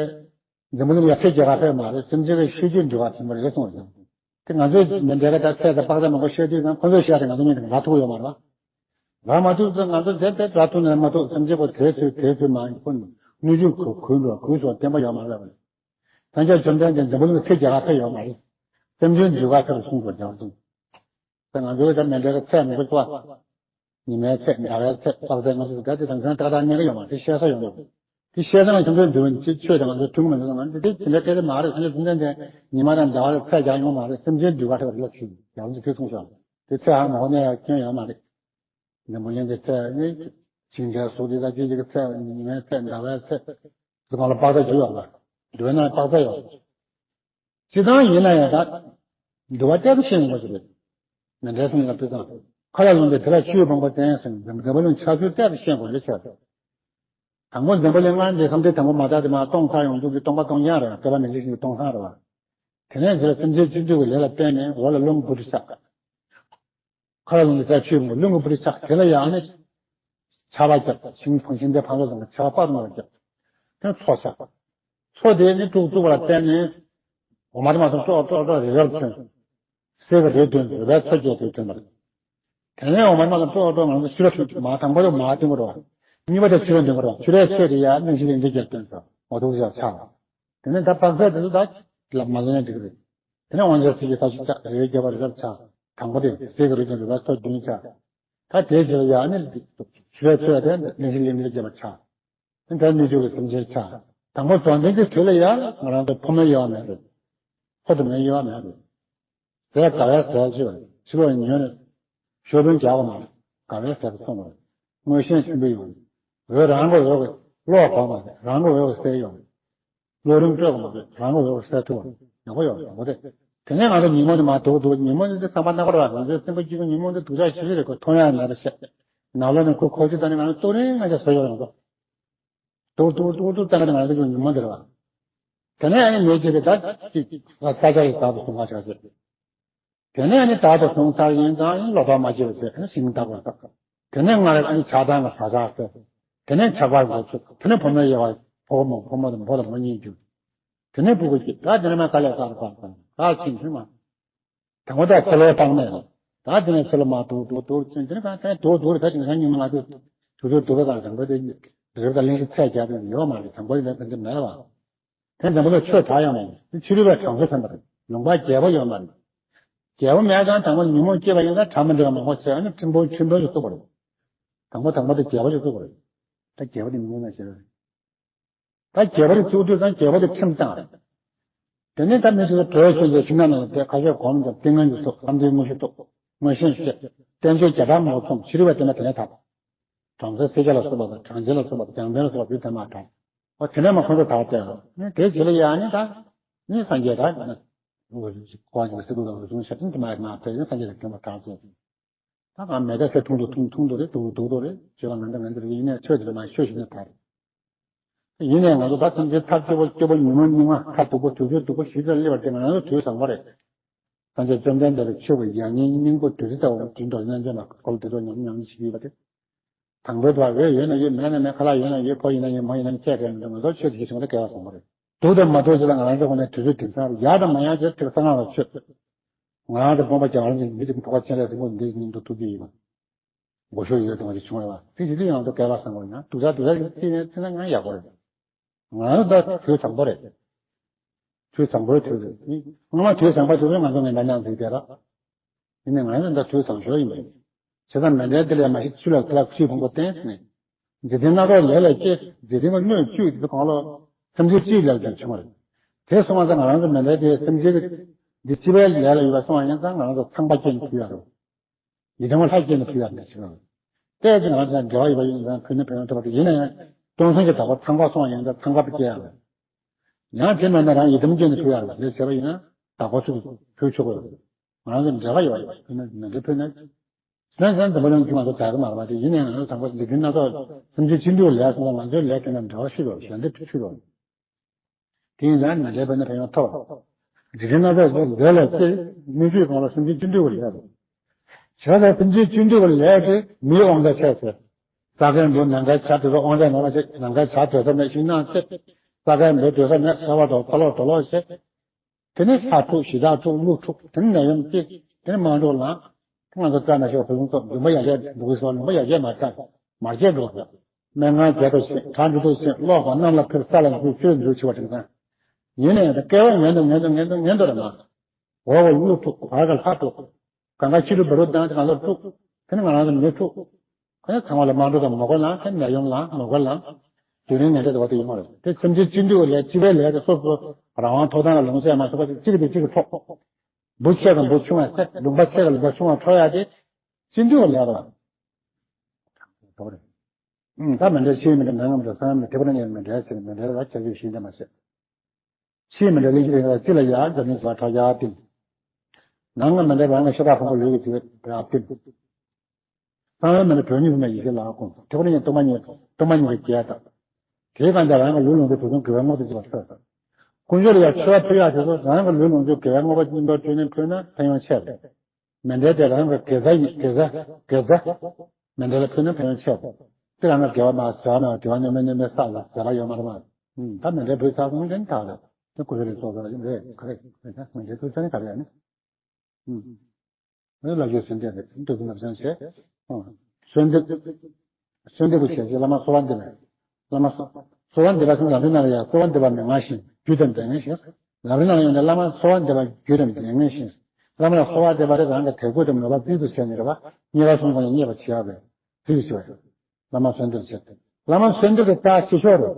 འཛམ་བུ་གླིང་ལ་ཡར་ཐེབས་རྒྱལ་ཁ་ཕེབས་མ་རེད། སེམས་ཅན་གྱི་ཤེས་རྒྱུད་འདུལ་བ་ཐོན་པ་རེད་གསུངས་རེད། དེ་ང་ཚོས་མི་འདྲ་ག་ད་ཚད་དང་དཔག་ཚད་མང་པོ་བཤད་དུས་ཙང་ཁོ་ཚོས་བཤད་དེ་ང་ཚོ་གཉིས་དང་ལ་ཐུག་ཡོད་མ་རེད་པ། ལ་མ་ཐུག་ཙང་ང་ཚོ་དེ་དེ་ལ་ཐུག་ནས་མ་ཐུག་སེམས་ཅན་པོ་དེ་ཚོས་དེ་ཚོས་མ་ཁོ་སྣོད་བཅུད་ཁུ་ཁུ་འགྲོ་ཁུ་སོགས་བསྟན་པ་ཡོད་མ་རེད་པ། སངས་རྒྱས་བཅོམ་ལྡན་འདས་འཛམ་བུ་གླིང་ལ་ཐེབས་རྒྱལ་ཁ་ཕེབས་ཡོད་མ་རེད། སེམས་ཅན་འདུལ་བ་ཕེབས་གསུངས་པ་རྒྱལ་བ་ཙང་། ད་ང་ཚོ་ལ་ད་མི་འདྲ་ག་ཚད་མང་པོ་ཐུག་པ། ཉི་མའི་ཚད། ཟླ་བའི་ཚད། དཔག་ཚད། ང་ཚོ་ད་དེ་དང་ཚན་ཏག་ཏག་གནས་ཀྱི་ཡོད་མ་རེད། དེ་བཤད་ས་ཡོང་འདུག་དེ་བཤད་ས་ང་ཁྱོད་ཚོའི་འདུལ་བ་ཆོས་དང་ང་ཚོ་མཐུན་གྱི་མི་འདུག་ང་ཚོ་དེ་དེ་འདྲ་སྐད་ཆ་མ་རེད། ཁྱོད་ཚོ་ཚུལ་ལྡན་དེ་ཉི་མ་དང་ཟླ་བ་ལ་ཚད་རྒྱག་ཡོང་མ་རེད། སེམས་ཅན་འདུལ་བ་ཐེབས་རེད་ལབ་ཞུས། ཡང་ཚོ་དེ་གསུངས་ཤག་དེ་ཚད་ཧ་མ་གོ་ནས་ཡང་སྐྱོན་ཡོད་མ་རེད། འཛམ་བུ་གླིང་གི་ཚད་ནི་ཇི་འདྲའི་གཟུགས་དེ་དང་ཅི་ཞིག་གི་ཚད། ཉི་མའི་ཚད། ཟླ་བའི་ཚད། དེ་གང་ལ་དཔག་ཚད་ཅིག་ཡོད་པ། འདུལ་བའི་ནང་དཔག་ཚད་ཡོད། སྤྱིར་བཏང་ཡིན་ན་ཡང་ད། འདུལ་བ་གཏད་དུ་ཤེས་ཡོང་བ་ཞིག་རེད། མི་འདྲའི་སེམས་ལ་ཕུལ་ཙང་། མཁའ་ལ་ལྷུང་སྟེ་དེ་ལ་ཆོས་ཕུང་པོ་བསྟན་ཟེར་ནས་འཛམ་བུ་གླིང་ཆགས་ཚུལ་གཏད་དུ་ཤེས་དགོས་རེད་ཟེར། དང་པོ་འཛམ་བུ་གླིང་སྔར་འདི་ཐམས་ཅད་དང་པོ་མ་དག་དེ་མ་སྟོང་ཚར་ཡོང་དུས་ཀྱི་སྟོང་པ་སྟོང་རྐྱང་རེད་བ། བསྐལ་པ་མི་མཇེད་བཞིན་གྱི་སྟོང་སང་རེད་བ། དེ་ནས་ཟེར་སེམས་ཅན་སྤྱི་འདུས་ཀྱི་ལས་ལ་བརྟེན་ནས་འོག་ལ་རླུང་བུ་དུ་ཆགས། མཁའ་ལ་ལྷུང་སྟེ་ཆོས་ཕུང་པོ་རླུང་གི་བུ་དུ་ཆགས། དེ་ལ་ཡང་ནི། ཆར་པ་བརྒྱབ། ཤིང་ཕང་ཤིང་རྟའི་ཕང་ལོ་ཟེར་ན་ཆར་པ་སྤར་དུ་མར་བརྒྱབ། དེ་མཚོ་ཆགས། མཚོ་དེ་ནི་དཀྲུག་བཙུགས་པ་ལ་བརྟེན་ནས། འོ་མ་དེ་མ་ཐོན་ཀྲོག་ཀྲོག་ཀྲོག་རི་རབ་ཐོན། གསེར་གྱི་རི་ཐོན། རི་བོའི་མཚོ་རྒྱས་ཏེ་ཐོན་པ་རེད། དེ་ནས་འོ་མ་དེ་མ་ཐོན་ཀྲོག་ཀྲོག་ང་ཚོ་ཕྱུ་ར་ཐོན། མ་དང་པོ་དེ་མ་ཐོན་པ་རེད་བ། གཉིས་པ་དེ་ཕྱུ་ར་ཐོན་པ་རེད་བ། ཕྱུ་རའི་ཚོད་དེ་ཡར་གླིང་བཞི་གླིང་ཕྲན་བརྒྱད་ཐོན་ས། འོ་ཐུག་ས་ཆགས། དེ་ནས་ད་དཔག་ཚད་དེ་ཚོ་ད་ལབ་མ་ལབ་ན་འགྲིག་གི་རེད། དེ་ནས་དབང་ཆེན་ཚིག་གི་ས་བཞི་ཆགས། རི་བོའི་རྒྱལ་པོ་རི་རབ་ཆགས། དང་པོ་དེ་གསེར་གྱི་རི་ཐོན། རི་བོའི་མཚོ་བདུན་ཆགས། ད་དེའི་རྗེས་ལ་ཡང་ནི་ཕྱུ་རའི་ཚོད་དེ་གླིང་བཞི་གླིང་ཕྲན་བརྒྱད་པ་ཆགས། དེ་འདྲ་སྣོད་བཅུད་ཀྱི་སེམས་ཅན་ཆགས། དང་པོ་རྫོགས་ལྡན་གྱི་དུས་ལ་ཡང་ང་རང་ཚོ་ཕོ་མོའི་དབྱེ་བ་མེད་རེད། ཕོ་དང་མོའི་དབྱེ་བ་མེད་རེད། ཟས་དགའ་བའི་ཟས་ཅིག་ཕྱི་ལོགས་ཉོས་ནས་ཤོར་དོན་རྒྱག་པ་མ་རེད། དགའ་བའི་ཟས་དེ་འཐུང་དགོས་རེད། མངོན་ཤེས་ཆེན་པོ་ཡོང་རེད། འོད་རང་གི་འོད་ཀྱི་གློག་གོ་མ་རེད། རང་གི་འོད་ཀྱི་གསལ་ཡོང་རེད། བློ་རིམ་སྤྲོད་དགོས་མ་རེད། རང་གི་འོད་ཀྱི་གསལ་ཐུབ་པ་ཡག་པོ་ཡོང་རེད། དེ་ནས་ང་ཚོ་ཉིན་མོ་དེ་མ་འདུག་འདུག་ཉིན་མོ་དེ་བསམ་པ་ནག་པོ་རེད་པ། ང་ཚོའི་སེམས་པ་སྐྱིད་པོ་ཉིན་མོ་དེ་སྡུག་ཅག་ཞེ་པོ་རེད། ཁོ་མཐོང་ཡག་མེད་པ་བཤད། ནང་ལོགས་ནས་ཁོ་ཁོ་ཚོ་ད་ནི་ང་ཚོ་ཏོག་རེ་ང་ཚོ་བཟོ་ཡོང་རེད། ཏོག་ཏོག་ཏོག་ཏོག་བཏང་ནས་ང་ཚོ་ཉིན་མོ་དེ་རེད་པ། དེ་ནས་ཨ་ནི་མེ་ལྕེ་དེ་ད་ཅིག་ས་ཆ་ཡི་བདག་ཏུ་བཟུང་བ་བྱ་ཟེར། དེ་ནས་ཨ་ནི་བདག་ཏུ་བཟུང་ཚར་ཡིན་ཙང་ཨ་ནི་ལོ་ཏོག་མ་སྐྱེས་པ་ཟེར། ཨ་ནི་ཤིང་བདག་པོ་བདག་དེ་ནས་སྔར་ཨ་ནི་ཆགས་སྡང་གི་བག་ཆགས་ཟེར། དེ་ནས་ཆགས་པ་འགོ་ཚུགས། དེ་ནས་བུ་མོ་དབྱེ་བ། ཕོ་མོ་ཕོ་མོ་དང་བུ་དང་བུ་མོ་གཉིས་འགྱུར། དེ་ནས་སྤུ་གུ་སྐྱེས། ད་དེ་ནས་མ་དཀའ་ལས་ཁག་ཁག་ཁག་ཁག་ཕྱིན་ཕྱིན་མ། དང་པོ་ད་ཚེ་ལོ་བཏང་ནས། ད་དེ་ནས་ཚེ་ལོ་མ་དུ་དུ་དུ་ཕྱིན། དེ་ནས་གང་དེ་དུ་དུ་རེ་ད་དེང་སང་ཉི་མ་ང་ཚོས་དུ་དུ་དུ་རེ་དང་དང་པོ་དེ་རེ་ད་གླིང་གི་ཚད་རྒྱག་དེ་ཡོད་མ་རེད། དང་པོ་དེ་ལས་དེ་འདྲ་མེད་པ། དེ་འཛམ་བུ་གླིང་ཆོས་དར་ཡོང་བ་ཡིན། དེ་ཕྱི་རོལ་པའི་གྲངས་སུ་ཚང་བ་རེད། ལུང་པ་རྒྱས་པོ་ཡོད་མ་རེད། རྒྱས་པོ་མེད་ཀྱང་དང་པོ་ཉོན་མོངས་སྐྱེས་པ་ཡིན་ན་གྲངས་མི་འདྲ་བ་མང་པོ་ཚོས་ཨ་ནི་ཁྲིམས་དཔོན་ཁྲིམས་དཔོན་ཞིག་བཙུགས་པ་རེད། དང་པོ་དང་པོ་དེ་རྒྱས་པོ་ཞིག་བཙུགས་པ་རེད། ད་རྒྱས་པོ་དེ་མི་ཉན་ན་ཞེ་པོ་རེད། ད་རྒྱས་པོ་དེ་བཙུགས་དུས་ཙང་རྒྱས་པོ་དེ་ཁྲིམས་བཏང་རེད། དེ་ནས་ད་མི་དེ་ཚོ་གྲོས་བྱས་ཏེ་ཕྱི་ནང་ལ་དེ་ཁ་ཤས་གོམས་ཀྱང་ཏིང་ངེ་འཛིན་ཚོགས། བསམ་གཏན་དངོས་གཞི་ཚོགས། མངོན་ཤེས་བཤད། བསྟན་བཅོས་བརྒྱ་ཕྲག་མང་པོ་ཚོགས། ཕྱི་རོལ་པ་དེ་ན་དེ་ནས་དག། བྲམ་ཟེ་སེར་སྐྱ་ལ་སོགས་པ་དང་། གྲངས་ཅན་ལ་སོགས་པ་དང་། གྲངས་ཅན་ལ་སོགས་པ་བུ་དེ་མ་དག། འོ་དེ་ནས་མ་ཁོ་ཚོ་དག་སྟེ། ནི་དེ་རྗེས་ལ་ཡང་ནི་ད་ནི་སངས་རྒྱས་དག་ནི། འོ་ཁོ་བ་ཅིག་སེ་གོལ་ལ་འོ་བྱུང་ཤ་ཏིང་དེ་མ་མ་དེ་ནི་སངས་རྒྱས་ལ་མཁྱེན་པ་དག་ཅེས། ད་གང་མེ་མདའ་སེ་ཐུང་དུ་ཐུང་ཐུང་དུ་རེད། སྡུག་རུ་སྡུག་རུ་རེད། བྱེད་པ་ང་འདྲ་ང་འདྲ་རེད། ཡིན་ནའི་ཆོས་དེ་ལ་མ་ཆོས་ཤིག་ནས་ད་རེད། ཡིན་ནའི་ང་ཚོ་ད་ཐམས་ཅད་ཐབས་སྐྱོ་པོ་སྐྱོ་པོ་ཉུང་མ་ཉུང་མ། ཁ་སྡུག་པོ་དུས་ཚོད་སྡུག་པོ་ཞིག་ལ་སླེབས་པ་དེ་ང་ཚོ་དུས་བཟང་པོ་རེད། སངས་རྒྱས་བཅོམ་ལྡན་འདས་ཀྱི་ཆོས་ཀྱི་ཡང་སྙིང་སྙིང་པོ་དུས་ཚོད་ལྟ་བུ་དུས་འདོར་སྙན་འཇེབས་མ་སྐོར་དེ་ཚོ་ཉམས་ཉམས་ཞིག་ཡོད་པ་དེ། དང་པོའི་དུས་ཡོད་ན་ཡོད། མེད་ན་མེད། ཁ་ལག་ཡོད་ན་ཡོད། ཕོ་ཡིན་ན་ཡིན། མོ་ཡིན་ན་ཡིན། ཁྱད་ཁྱད་མི་འདུག་ང་ཚོ་ཆོས་དེ་ཞིག་བྱུང་ན་སྐལ་བ་བཟང་པོ་རེད། སྡུག་དང་མ་སྡུག་ཅིག་ལ་ང་རང་ཚོ་ངོས་ནས་དུས་ཚོད་དེང་སང་ཡག་དང་མ་ཡག་ཅིག་ཐེག་གསང་སྔགས་ལ་ཆོས། ང་རང་ཚོ་སྤོང་པ་རྒྱ་གར་གྱི་མི་ཚོ་གི་ཐོག་ཁ་ཆེན་རེ་ཟིན་པོ་འདི་ཉིན་དུ་ཐུགས་རྗེ་ཡིན་པ། མགོ་ཤོར་ཡོད་དང་ཅིག་བྱུང་བ་ལ་ཚིག་ཅིག་ལ་ཡང་དུ་སྐལ་བ་བཟང་པོ་ཡིན་ན། སྡུག་ཅག་སྡུག་ཅག་ཅིག་ཚིག་ནས་ཚིག་ན་ཡང་ཡག་པོ་རེད། ང་རང་ད་དུས་བཟང་པོ་རེད། དུས་བཟང་པོའི་དུས་རེད། སྔོན་མ་དུས་བཟང་པོ་དུས་ཚོད་ང་ཚོ་ངན་པ་མྱངས་ཟིག་དེ་ར། ཡིན་ནའི་ང་ཚོ་ད་དུས་བཟང་ཤོས་ཡིན་པ་རེད། བྱས་ཙང་མེ་མདའི་དེ་ལས་མ་ཤི་ཆུ་ལ་དེ་ལ་ཆུའི་ཕུང་པོ་བསྟན་ནས། འཇིག་རྟེན་སྣ་ཚོགས་ལས་ལ་སྐྱེས། འཇིག་རྟེན་པ་སྣོད་བཅུད་དེ་གང་ལ་སེམས་ཅན་སྤྱིའི་ལས་ཀྱང་བྱུང་བ་རེད། དེ་སོང་བ་ཙང་ང་རང་ཚོ་མེ་མདའི་དེ་སེམས་ཅན་འདི་སྤྱི་པའི་ལས་ལ་ཡོད་པ་སོང་བ་ཡིན་ཙང་ང་རང་ཚོ་ཚངས་པ་སྐྱེ་ནས་ཕུལ་ཡ་རེད། ཡི་དམ་ལྷ་སྐྱེས་ནས་ཕུལ་ཡ་མེད་ཕྱིར། ཏོག་ཙམ་ང་ཚོ་འབྲེལ་བ་ཡོད་པ་ཡིན་ཙང་ཕུལ་ན་ཕན་ཡོན་ཐོབ་པ་དེ་ཡིན་ན་ཡང་སྟོང་གསུམ་གྱི་བདག་པོ་ཚངས་པ་སོང་བ་ཡིན་ཙང་ཚངས་པ་སྐྱེ་ཡ་རེད། ཡང་དེ་མེད་ན་རང་ཡི་དམ་སྐྱེས་ནས་ཕུལ་ཡ་རེད། ལས་བྱས་པ་ཡིན་ན་བདག་པོ་ཚུར་ཕུལ་ཆོག་གི་རེད། ང་རང་ཚོ་འབྲེལ་བ་ཡོད་པ་ཡིན་ན་མི་འདྲ་ཕུལ་ན། སྣ་སྣ་འཛམ་བུ་གླིང་རྒྱུ་མ་གཏོགས་དག་གི་མ་རེད་པ། དེ་ཡིན་ནའི་ང་ཚོ་དང་པོ་འཇིག་རྟེན་སྣ་ཚོགས་སེམས་ཅན་སྤྱི་འདུལ་ལས་སོང་ཙང་ང་ཚོའི་ལས་དེ་ན་འབྲེལ་བ་ཤེས་དགོས། ཞལ་འདེབས་ཤེས་དགོས། དེ་ཡིན་ཙང་མི་འདྲའི་བོད་ནས་ཕན་ཡོན་ཐོབ། འཇིག་རྟེན་སྣ་ཚོགས་ཀྱི་ལས་ལ་སྐྱེ། སྣོད་བཅུད་གང་ལ་སེམས་ཅན་སྤྱི་འདུལ་བའི་ལས་རེད། བྱས་ཙང་སེམས་ཅན་སྤྱི་འདུལ་བའི་ལས་དེ་མིའི་དབང་ཆ་ཆེ་ཟེར། ས་གའི་འབུ་ནམ་མཁའི་བྱ་དེ་ཚོ་དབང་ཆ་ནོར་བ་ཆེ། ནམ་མཁའི་བྱ་སྡོད་ས་མེད་ཤིང་ནགས་ཆེ། ས་གའི་འབུ་སྡོད་ས་མེད། ས་བ་དང་ཕ་ལོག་དོ་ལོག་ཆེ། དེ་ནས་ལྷ་འཁྲུགས། གཞི་བདག་འཁྲུགས། ཀླུ་འཁྲུགས། དེ་ནས་ནད་ཡམས་སྐྱེ། དེ་ནས་དམངས་ཁྲོད་ལངས། ང་ཚོ་རྩ་ན་ཤོག་བུ་ལོན་སོགས་ལུང་པ་ཡར་རྒྱས་འགྲོ་གི་སོགས་ལུང་པ་ཡར་རྒྱས་མ་བཏང་མར་རྒྱས་འགྲོ་གི། སྨན་ཁང་བརྒྱད་དུ་ཕྱིན། གྲྭ་འདྲུ་དུ་ཕྱིན། ཀློག་པ་གནམ་ལ་ཕེབས། ས་ལ་འགྲོ། ཆོས་འགྲོ་བྱེད་པ་དེང་སང་། ཡིན་ནའི་སྐལ་བ་ངན་དུ་ངན་དུ་ངན་དུ་ངན་དུ་རེད་མ། འོག་གི་ཀླུ་འཁྲུགས། བར་གི་ལྷ་འཁྲུགས། གང་ག་ཕྱི་རུ་བུ་རུ་བཏང་སྟེ་ང་ཚོ་འཁྲུགས། དེ་ནས་ང་རང་ཚོ་མི་འཁྲུགས། ཁོ་ཚང་མ་ལ་དམངས་ཁྲོད་དང་མུ་གེ་ལངས། ནད་ཡམས་ལངས། མུ་གེ་ལངས། དུས་རིང་ངན་འདྲ་དེ་བ་དེ་ཡོང་བ་རེད། དེ་སེམས་ཅན་སྤྱི་འདུལ་བའི་ལས། སྤྱི་པའི་ལས་དེ་སོ་སོ་རང་དབང་ཐོབ་ཐང་ལ་ལོངས་སྤྱད་མ་ཐུབ་པ་ཞིག་གཅིག་གིས་དེ་གཅིག་གིས་འཕྲོག་འབུ་ཆེ་གིས་འབུ་ཆུང་བ་བསད། ལུང་པ་ཆེ་གིས་ལུང་པ་ཆུང་བ་འཕྲོག་ཡ་དེ་སྤྱི་འདུལ་བའི་ལས་རེད། ད་མི་འདྲ་ཕྱིའི་མི་འདྲ་ནང་ངམ་འདྲ་སང་ངམ་འདྲ་ཐེག་པ་གཉིས་མི་འདྲ་ཟེར། མི་འདྲ་བ་ཁྱད་ཆོས་བཞི་འདྲ་མ་ཟད། ཕྱིའི་མི་འདྲ་གླིང་བཞི་རིང་ལ་སྤྱི་ལ་ཡར་འཛམ་གླིང་བྱེ་བ་ཕྲག་བརྒྱ་བསྟིམ། ནང་ང་མི་འདྲ་རང་གི་ཤ་ཁྲག་ཕུང་པོ་ལུས་ཀྱི་དུས་བར་བསྟིམ། གསང་བའི་མི་འདྲ་བོན་ཉིད་ཕུང་པོ་ཡེ་ཤེས་ལ་སྐུ། ཐེག་པ་གཉིས་སྟོང་པ་ཉིད། སྟོང་པ་ཉིད་ཀྱི་རྒྱས་དང་། དེའི་སྒང་དེ་རང་གི་ལུས་ལོངས་སྤྱོད་དུག་གསུམ་དགེ་བའི་དངོས་སུ་བྱེད་པ་ཐོས། དཀོན་མཆོག་ལ་ཡང་མཆོད་པ་ཕུལ་ཡག་དེ་ཚོ་རང་གི་ལུས་ལོངས་སྤྱོད་དགེ་བའི་དངོས་པོ་སྙིང་པོར་སྤྲུལ་ནས་ཕུལ་ན་ཕན་ཡོན་ཆེ་བས། མི་འདྲའི་དེ་རང་གི་དགེ་རྩ་ཡིན། དགེ་རྩ་དགེ་རྩ། མི་འདྲ་ལ་ཕུལ་ན་ཕན་ཡོན་ཆེ་བས། དེ་རང་གི་དགེ་བ་མ་ཟ་བ་མེད་པ། དེ་བ་སྙོམས་པའི་སྙོམས་པའི་ས་ལ་ཟ་བ་ཡོད་མ་རེད་མ། ད་མི་འདྲའི་བུ་ཚ་སོང་དེ་ནི་ད་རེད། དེ་ཀུ་ཤ་རེ་ཚོགས་ས་ཡིན་རེད། ག་རེ་མི་འདྲའི་བུ་ཚ་ནི་ག་རེ་ཡ་ནི། ཨུ། ལ་རྒྱུ་གསོལ་འདེབས་རེད། འདུག་ན་བྱང་ཆེ། གསོལ་འདེབས། གསོལ་འདེབས་པོ་ཞེས་བྱ་བླ་མ་གསོལ་བ་འདེབས་པ། བླ་མ་གསོལ་བ་འདེབས་པ་ཟེར་ན་ལམ་རིམ་ནང་ལ་ཡང་གསོལ་བ་འདེབས་པ་མན་ངག་བཞིན་རྒྱུད་དང་འབྲེལ་ངེས་ཤིང་། ལམ་རིམ་ནང་ལ་ཡོད་ནས་བླ་མ་གསོལ་བ་འདེབས་པ་རྒྱུད་དང་འབྲེལ་ངེས་ཤིང་། བླ་མ་ལ་གསོལ་བ་འདེབས་པ་རེད། རང་གི་དད་གུས་དང་མོས་པ་རྩིས་སུ་བྱས་ནས་རེད་པ། མཉེས་པ་གསུམ་ཀུན་ལ་མཉེས་པར་བྱེད་པའི་ཚུལ་དུ་བྱེད་པ་རེད། བླ་མ་གསོལ་འདེབས་བྱེད། བླ་མ་གསོལ་འདེབས་ཀྱི་རྩ་ཆེ་ཤོས་རེད།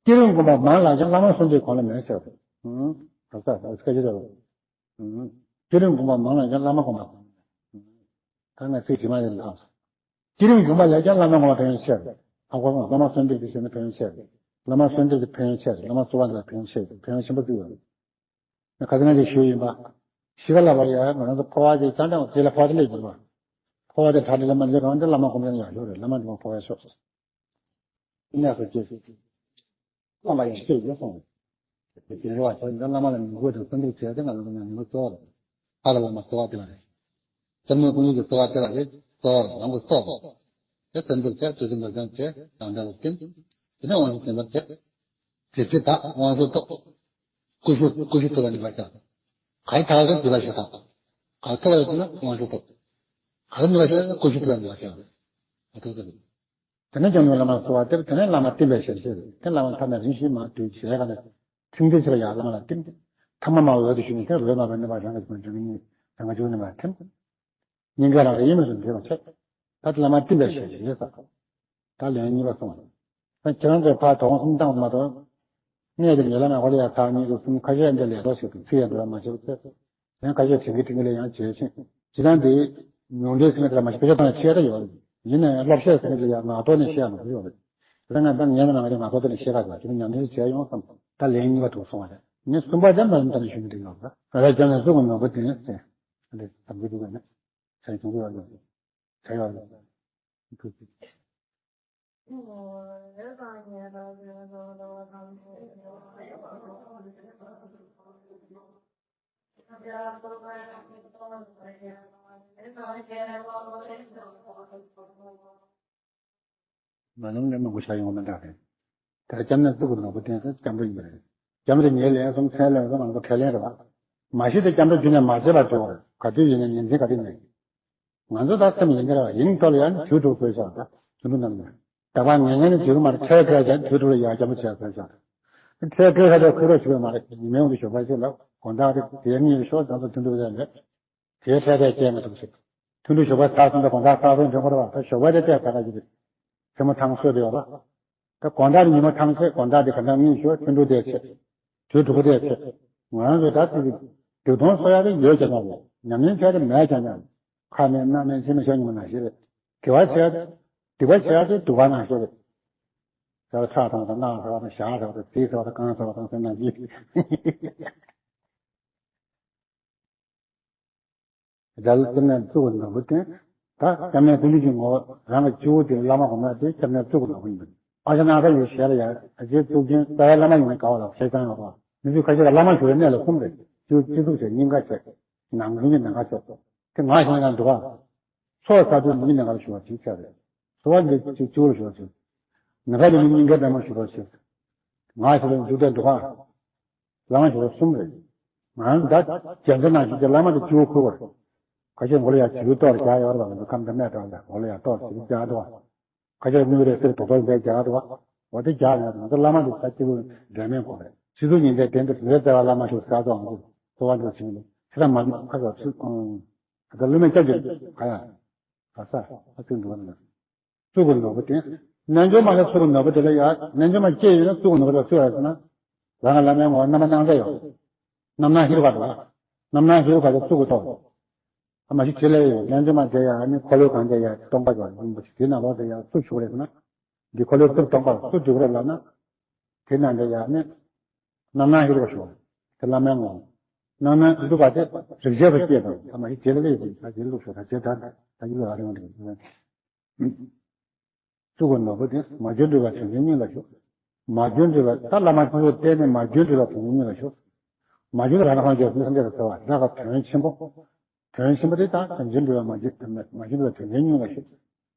བསྐྱེད་རིམ་སྒོམ་པ་མང་ལགས་ཀྱང་བླ་མ་གསོལ་འདེབས་གོང་ལ་མེད་ཟེར་བ་རེད། ཨུ། ད་ས་ས་སྐད་ཆ་རེད། བསྐྱེད་རིམ་སྒོམ་པ་མང་ལ་ཡང་བླ་མ་སྒོམ་པ། ད་ང་ཚིག་ཇི་མ་ཡིན་ལ། བསྐྱེད་རིམ་སྒོམ་པ་ལས་ཀྱང་བླ་མ་སྒོམ་པ་ཕན་ཡོན་ཆེ་བས། ཨ་ཁོ་བླ་མ་གསོལ་འདེབས་ཀྱི་ཟེར་ན་ཕན་ཡོན་ཆེ་བས། བླ་མ་གསོལ་འདེབས་ཀྱི་ཕན་ཡོན་ཆེ་བས། བླ་མ་གསོལ་བ་འདེབས་ལ་ཕན་ཡོན་ཆེ་བས། ཕན་ཡོན་ཆེན་པོ་ཞིག་ཡོད་རེད། ཁ་སང་ང་ཅིག་ཞུས་ཡིན་པ། ཤི་ཁ་ལ་བ་ཡ་ང་རང་ཚོ་འཕོ་བ་ཅིག་ཙང་ཙང་དེ་ལ་འཕོ་བ་དེ་སླེབས་ཡོད་རེད། འཕོ་བ་དེ་དྲག་དྲག་ལ་མ་འདི་རང་དེ་བླ་མ་སྒོམ་ཡང་ཡག་ཤོས་རེད། བླ་མ་འདི་མ་འཕོ་བ་ཤོག་གནས་སུ་སྐྱེས། བླ་མ་ཡང་ཤེས་ཡོད་གསུངས། དེ་རེ་བ་བྱས་ན་བླ་མ་ལ་ཉེ་བའི་གསོལ་འདེབས་བྱས་ཏེ་ང་ཚོ་ཉེ་བའི་གཙོ་བོ་རེད། ཨ་ལ་བླ་མ་གསོལ་བ་འདེབས་པ་རེད། སེམས་ནི་ཀུན་གྱི་གསོལ་བ་འདེབས་པ་རེད། གཙོ་བོ་རང་གི་གསོལ་བ་དེ་གསོལ་འདེབས་བྱས། དུས་གསུམ་རབ་འབྱམས་བྱས། རང་འདྲ་བ་བསྟེན། དེ་ནས་དབང་ལུང་བསྟན་པར་བྱེད། དེ་ཚེ་བདག་དབང་ཆེན་ཐོབ། ཀུ་ཤུ་ཀུ་ཤུ་ཐུབ་པ་ནི་བ་ཤ། ག་ཡི་ཐག་ལ་དུས་ལ་ཤ་ཐག་ག་ཐུབ་པ་ཡོད་ན་དབང་ཆེན་ཐོབ། ག་ནི་བ་ཤ་ཀུ་ཤུ་ཐུབ་པ་ནི་བ་ཤ། ཨ་ཐུབ་ཐུབ། དེ་ནས་ཀྱང་བླ་མ་གསོལ་བ་འདེབས། དེ་ནས་བླ་མ་བསྟིམ་པའི་ཞལ་བཞེས་རེད། དེ་བླ་མ་ཐ་ན་རིང་ཞིག་མ་དུས་བྱས་ག་ནས་ཁྲིམས་འདི་ཕྱིར་ཡང་བླ་མ་ལ་བསྟིམ། ཐ་མ་མ་འོས་དུ་ཞུས་ནས་དེ་འོས་མ་བའི་ནུས་པ་རང་གི་རང་གི་རང་གི་ནུས་པ་ཐིམ། སྙིང་ག་རང་གི་ཡིན་མིན་སུ་འདྲེས་པ་ཆགས། ད་དེ་བླ་མ་བསྟིམ་པའི་ཞལ་བཞེས་ས། ད་ལན་གཉིས་པ་སོང་བ། ད་ཁྱེད་རང་ཚོས་ཕར་དོ་དགོང་གསུམ་བཏང་མ་གཏོགས། གནས་དེ་ཉེ་ལམ་ཡང་ཧོ་ལ་ཡ་ཚར་གཉིས་ཀྱི་གསུམ་ཁ་ཤས་འདི་ལས་ལྡོག་ཞིག་ཏུ་ཚིག་ཡང་འདུལ་བ་མ་བྱས་པ་ཚེ། ཡང་ཁ་ཤས་དྲན་གི་དྲན་གི་ལས་ཡང་བྱེད་ཕྱིན། ཇི་ལྟར་འདི་ཉུང་འབྲིང་ཟེར་མཁན་དེ་ལ་མ་ཤེས་པ་ཆ་ཚང་ནས་ཁྲིད་ཡ་ད་ཡོད་རེད། ཡིན་ནའང་བསླབ་བྱ་ཟེར་མཁན་དེ་ལ་ཡང་ངག་ཐོག་ནས་བཤད་ཡ་མ་ཡོད་རེད། དེ་ལ་ང་ད་ངས་ན་ང་རེ་ངག་ཐོག་དེ་ནས་བཤད་ཁ་ཟེར་བ་ཁྱོད་ཉམས་ལེན་བྱས་ཡོང་བསམ། ད་ལན་གཉིས་པ་འདུག་སོང་བ་རེད། ངས་གསུམ་པ་ཅན་མ་ཡིན་ད་ནས་ཞུ་མི་འདུག་ཡོང་ད། ང་རེ་ཅན་ནས་གཙུག་གི་ནོར་བུ་ལྡན་ཟེར། ཨ་ནི་དམ་བཅའ་འདུག་ག་ནས་བྱས་བྱུང་གི་ཡོད་རེད། བྱས་ཡོད་རེད། མ་ལུང་ནས་མང་པོ་བྱ་ཡོང་མི་འདྲ་རེད། དེར་སྐྱབས་གནས་གཙུག་གི་ནོར་བུ་བསྟན་ས་སྐྱབས་འགྲོ་ཡིན་པ་རེད། སྐྱབས་འགྲོ་ཉེར་ལེན་གསུམ་མཚན་ལེན་གསུམ་མང་པོ་ཁས་ལེན་རེད་བ། མ་གཞི་དེ་སྐྱབས་འགྲོ་རྒྱུད་ནས་མ་བྱས་པ་དེ་བ་རེད། ག་དུས་ཡིན་ན་ཉིན་མཚན་ག་དུས་ནས། ང་ཚོ་ད་སེམས་ཡིན་གྱི་རེད་བ། ཡིན་ཐོག་ལ་ཡང་དུས་དྲུག་བཟོས་བཞག་ད་དུས་དྲུག་ནང་ནས། ད་བར་ངན་ངན་ནི་དུས་དྲུག་མར་འཕྲལ་བཀལ་བྱས་དུས་དྲུག་ལ་ཡར་སྐྱབས་འགྲོ་བྱས་བཟོས་བཞག་འཕྲལ་བཀལ་ཁ་དོག་ཁུ་རོགས་བྱེད་པ་མ་རེད། ཉི་མའི་འོག་ཏུ་ཞོགས་པ་ཞིག་ལ་དགོང་དག་དེ་དེའི་གཉིད་ཤོག་ཙམ་དུ་དུས་དྲུག་ལ་རེད། དེའི་འཕྲལ་དེ་སྐྱེལ་མི་ཐུབ་ཟེར། ཐུན་དྲུག་ཞོགས་པ་ཚར་སོང་ཙང་དགོང་དག་གསར་སོང་འདྲེན་དགོས་རེད་བ། ད་ཞོགས་པ་དེ་བལྟས་ཚར་ག་ཞིག་རེད། མཚན་མོ་ཐང་སོས་དེ་ཡོད་པ། ད་དགོང་དག་ཉིན་མོ་ཐང་ཆད་དགོང་དག་དེ་ག་འདྲ་ངེས་ཤོག་ཐུན་དྲུག་དེ་ཆད། དུས་དྲུག་པོ་དེ་ཆད། ང་རང་ཚོ་ད་ཅིག་སྡིག་ལྟུང་གསོག་ཡག་དེ་ཡོད་ཀྱང་ཡང་རེད། ཉམས་ལེན་བྱས་ཏེ་མེད་ཀྱང་ཡང་རེད། ཁ་ནས་སྣ་ནས་ཕྱི་ནས་ཤོག་ཉི་མ་ནང་བཞིན་རེད། དགེ་བ་བྱས་ཏེ་སྡིག་པ་བྱས་ཏེ་སྡུག་པ་ནང་བཞིན་རེད། ད་ཁྲག་དང་དང་རྣག་ཟ་བ་དང་ཞག་ཟ་བ་དང་ཟས་ཟ་བ་དང་རྐང་ཟ་བ་དང་ཟེར་ནང་བཞིན། རྒྱ་ལ་སྐྱབས་གནས་གཙུག་གི་ནོར་བུ་བསྟན། ད་སྐྱབས་གནས་ཀུན་འདུས་ཀྱི་ངོ་བོ་རང་གི་སྤྱི་བོ་དེ་བླ་མ་གོང་མ་དེ་སྐྱབས་གནས་གཙུག་གི་ནོར་བུ་ཡིན་པས། ཨ་ཞེ་ན་ཚ་ཡི་ཞལ་ལ་ཡ་ཨ་ཅེ་གཙུག་རྒྱན་རྩ་བའི་བླ་མ་ཡིན་ནི་ག་བ་ལ་ཁེ་བཟང་ཡོད་པ། མི་ཚོས་ཁ་ཤས་ལ་བླ་མ་ཞུ་བའི་གནས་ལ་ཁུམ་རེད། སྤྱི་བོ་སྤྱི་གཙུག་བྱས་སྙིང་ག་བྱས། ནང་ཁུང་གི་ནང་ག་བྱས། དེ་ང་ཞེ་ན་འདུག་ག་ཚོགས་ཚ་དུས་མི་ནང་ག་ལ་ཞུ་བ་ཅིག་བྱས་རེད། གསོལ་བ་འདེབས་དུས་སྤྱི་བོ་ལ་ཞུ་བ་ཅིག་ནང་ག་དེ་མི་སྙིང་གའི་པད་མ་ཞུ་བ་ཅིག་ང་ཞེ་ན་འཇུག་པའི་འདུག་ག་བླ་མ་ཞུ་བ་གསུམ་རེད། ང་ད་རྒྱལ་མཚན་ནང་བཞིན་གྱི་བླ་མ་དེ་སྤྱི་བོ་ཁུར་བར། ཁ་ཤས་མགོ་ལ་ཡ་བྱིའུ་གཏོར་རྒྱག་ཡོད་རེད་པ། ང་ཚོ་ཁམས་དང་སྨད་གྲོགས་ལ་མགོ་ལ་ཡ་གཏོར་བྱིའུ་རྒྱག་འདུག་བ། ཁ་ཤས་དངུལ་རེ་གསེར་དོ་དོ་འདྲ་རྒྱག་འདུག་བ། འོ་དེ་རྒྱག་ཡོད་ང་ཚོ་བླ་མ་དེ་ད་སྐྱེ་བོ་འབྲལ་མེད་དགོས་རེད། ཕྱི་ཚུལ་ཉིན་མཚན་བསྟན་ཏེ་བོད་རྩ་བ་བླ་མ་ཞུ་ས་ཚོགས་ང་ཚོ་གསོལ་བ་འདེབས་བྱུང་ནས་ཁྱེད་རང་མ་ཁ་ཤས་ཚུལ་ཁོང་ད་བློ་མེད་སྐྱབས་ཀྱི་ག་ཡ་ག་ས་ཨ་ཚུལ་འདུག་བ་ན། གཙུག་གི་ནོར་བུ་དེ། རྣལ་འབྱོར་མ་ལ་གཙུག་གི་ནོར་བུ་དེ་ལ་ཡ། རྣལ་འབྱོར་མ་སྐྱེས་ཡོད་ན་གཙུག་གི་ནོར་བུ་དེ་ལ་གཙུག་ཡ་ཟེར་ན། རང་གི་བླ་མའི་ངོ་བོ་རྣམ་པར་སྣང་མཛད་ཡོད། རྣམ་སྣང་ཧེ་རུ་ཀ་དང་། རྣམ་སྣང་ཧེ་རུ་ཀ་དེ་གཙུག་གི་ཐོག་ཨ་མ་ཞིག་དེ་ལས་ཡོད། རྣལ་འབྱོར་མ་དེ་ཡ་ནི་འཁོར་ལོའི་སྒང་དེ་ཡ་སྟོང་པ་ཡོད་ཡིན་པ་ཞིག་དེ་ནང་ལོགས་དེ་ཡ་སུ་བཞུགས་རེད་ཟེར་ན། འདི་འཁོར་ལོའི་རྩིབས་སྟོང་པ་སུ་བཞུགས་རེད་ལབ་ན། དེ་ནང་དེ་ཡ་ནི། རྣམ་སྣང་ཧེ་རུ་ཀ་ཞུ་བ། དེ་བླ་མའི་ངོ་བོ། རྣམ་སྣང་ཧེ་རུ་ཀ་དེ་རིག་བྱེད་དུ་སྐྱེས་དང་ཨ་མ་ཞིག་དེ་ལས་ཡོད་པ་ཞིག་ད་དེ་ལུགས་སུ་ད་དེ་ད་ད་ཡིད་ལ་རིང་བ་འདུག་གཙུག་གི་ནོར་བུ་དེ་མ་གྱུར་འབྲེལ་བ་དོན་ཆེན་སྙིང་ལ་ཞུགས། མ་གྱུར་འབྲེལ་བ་ད་བླ་མ་སྤྱི་བོ་བསྟན་ནས་མ་གྱུར་འབྲེལ་བ་དོན་ཆེན་སྙིང་ལ་ཞུགས། མ་གྱུར་ར་ལ་ཁང་རྒྱལ་སྲས་སངས་རྒྱས་ལ་ཟེར་བ་ད་ག་དོན་ཆེན་པོ། དོན་ཆེན་པོ་དེ་ད་དོན་ཆེན་འབྲེལ་བ་མ་གྱུར་མ་གྱུར་འབྲེལ་བ་དོན་ཆེན་སྙིང་ལ་ཞུགས།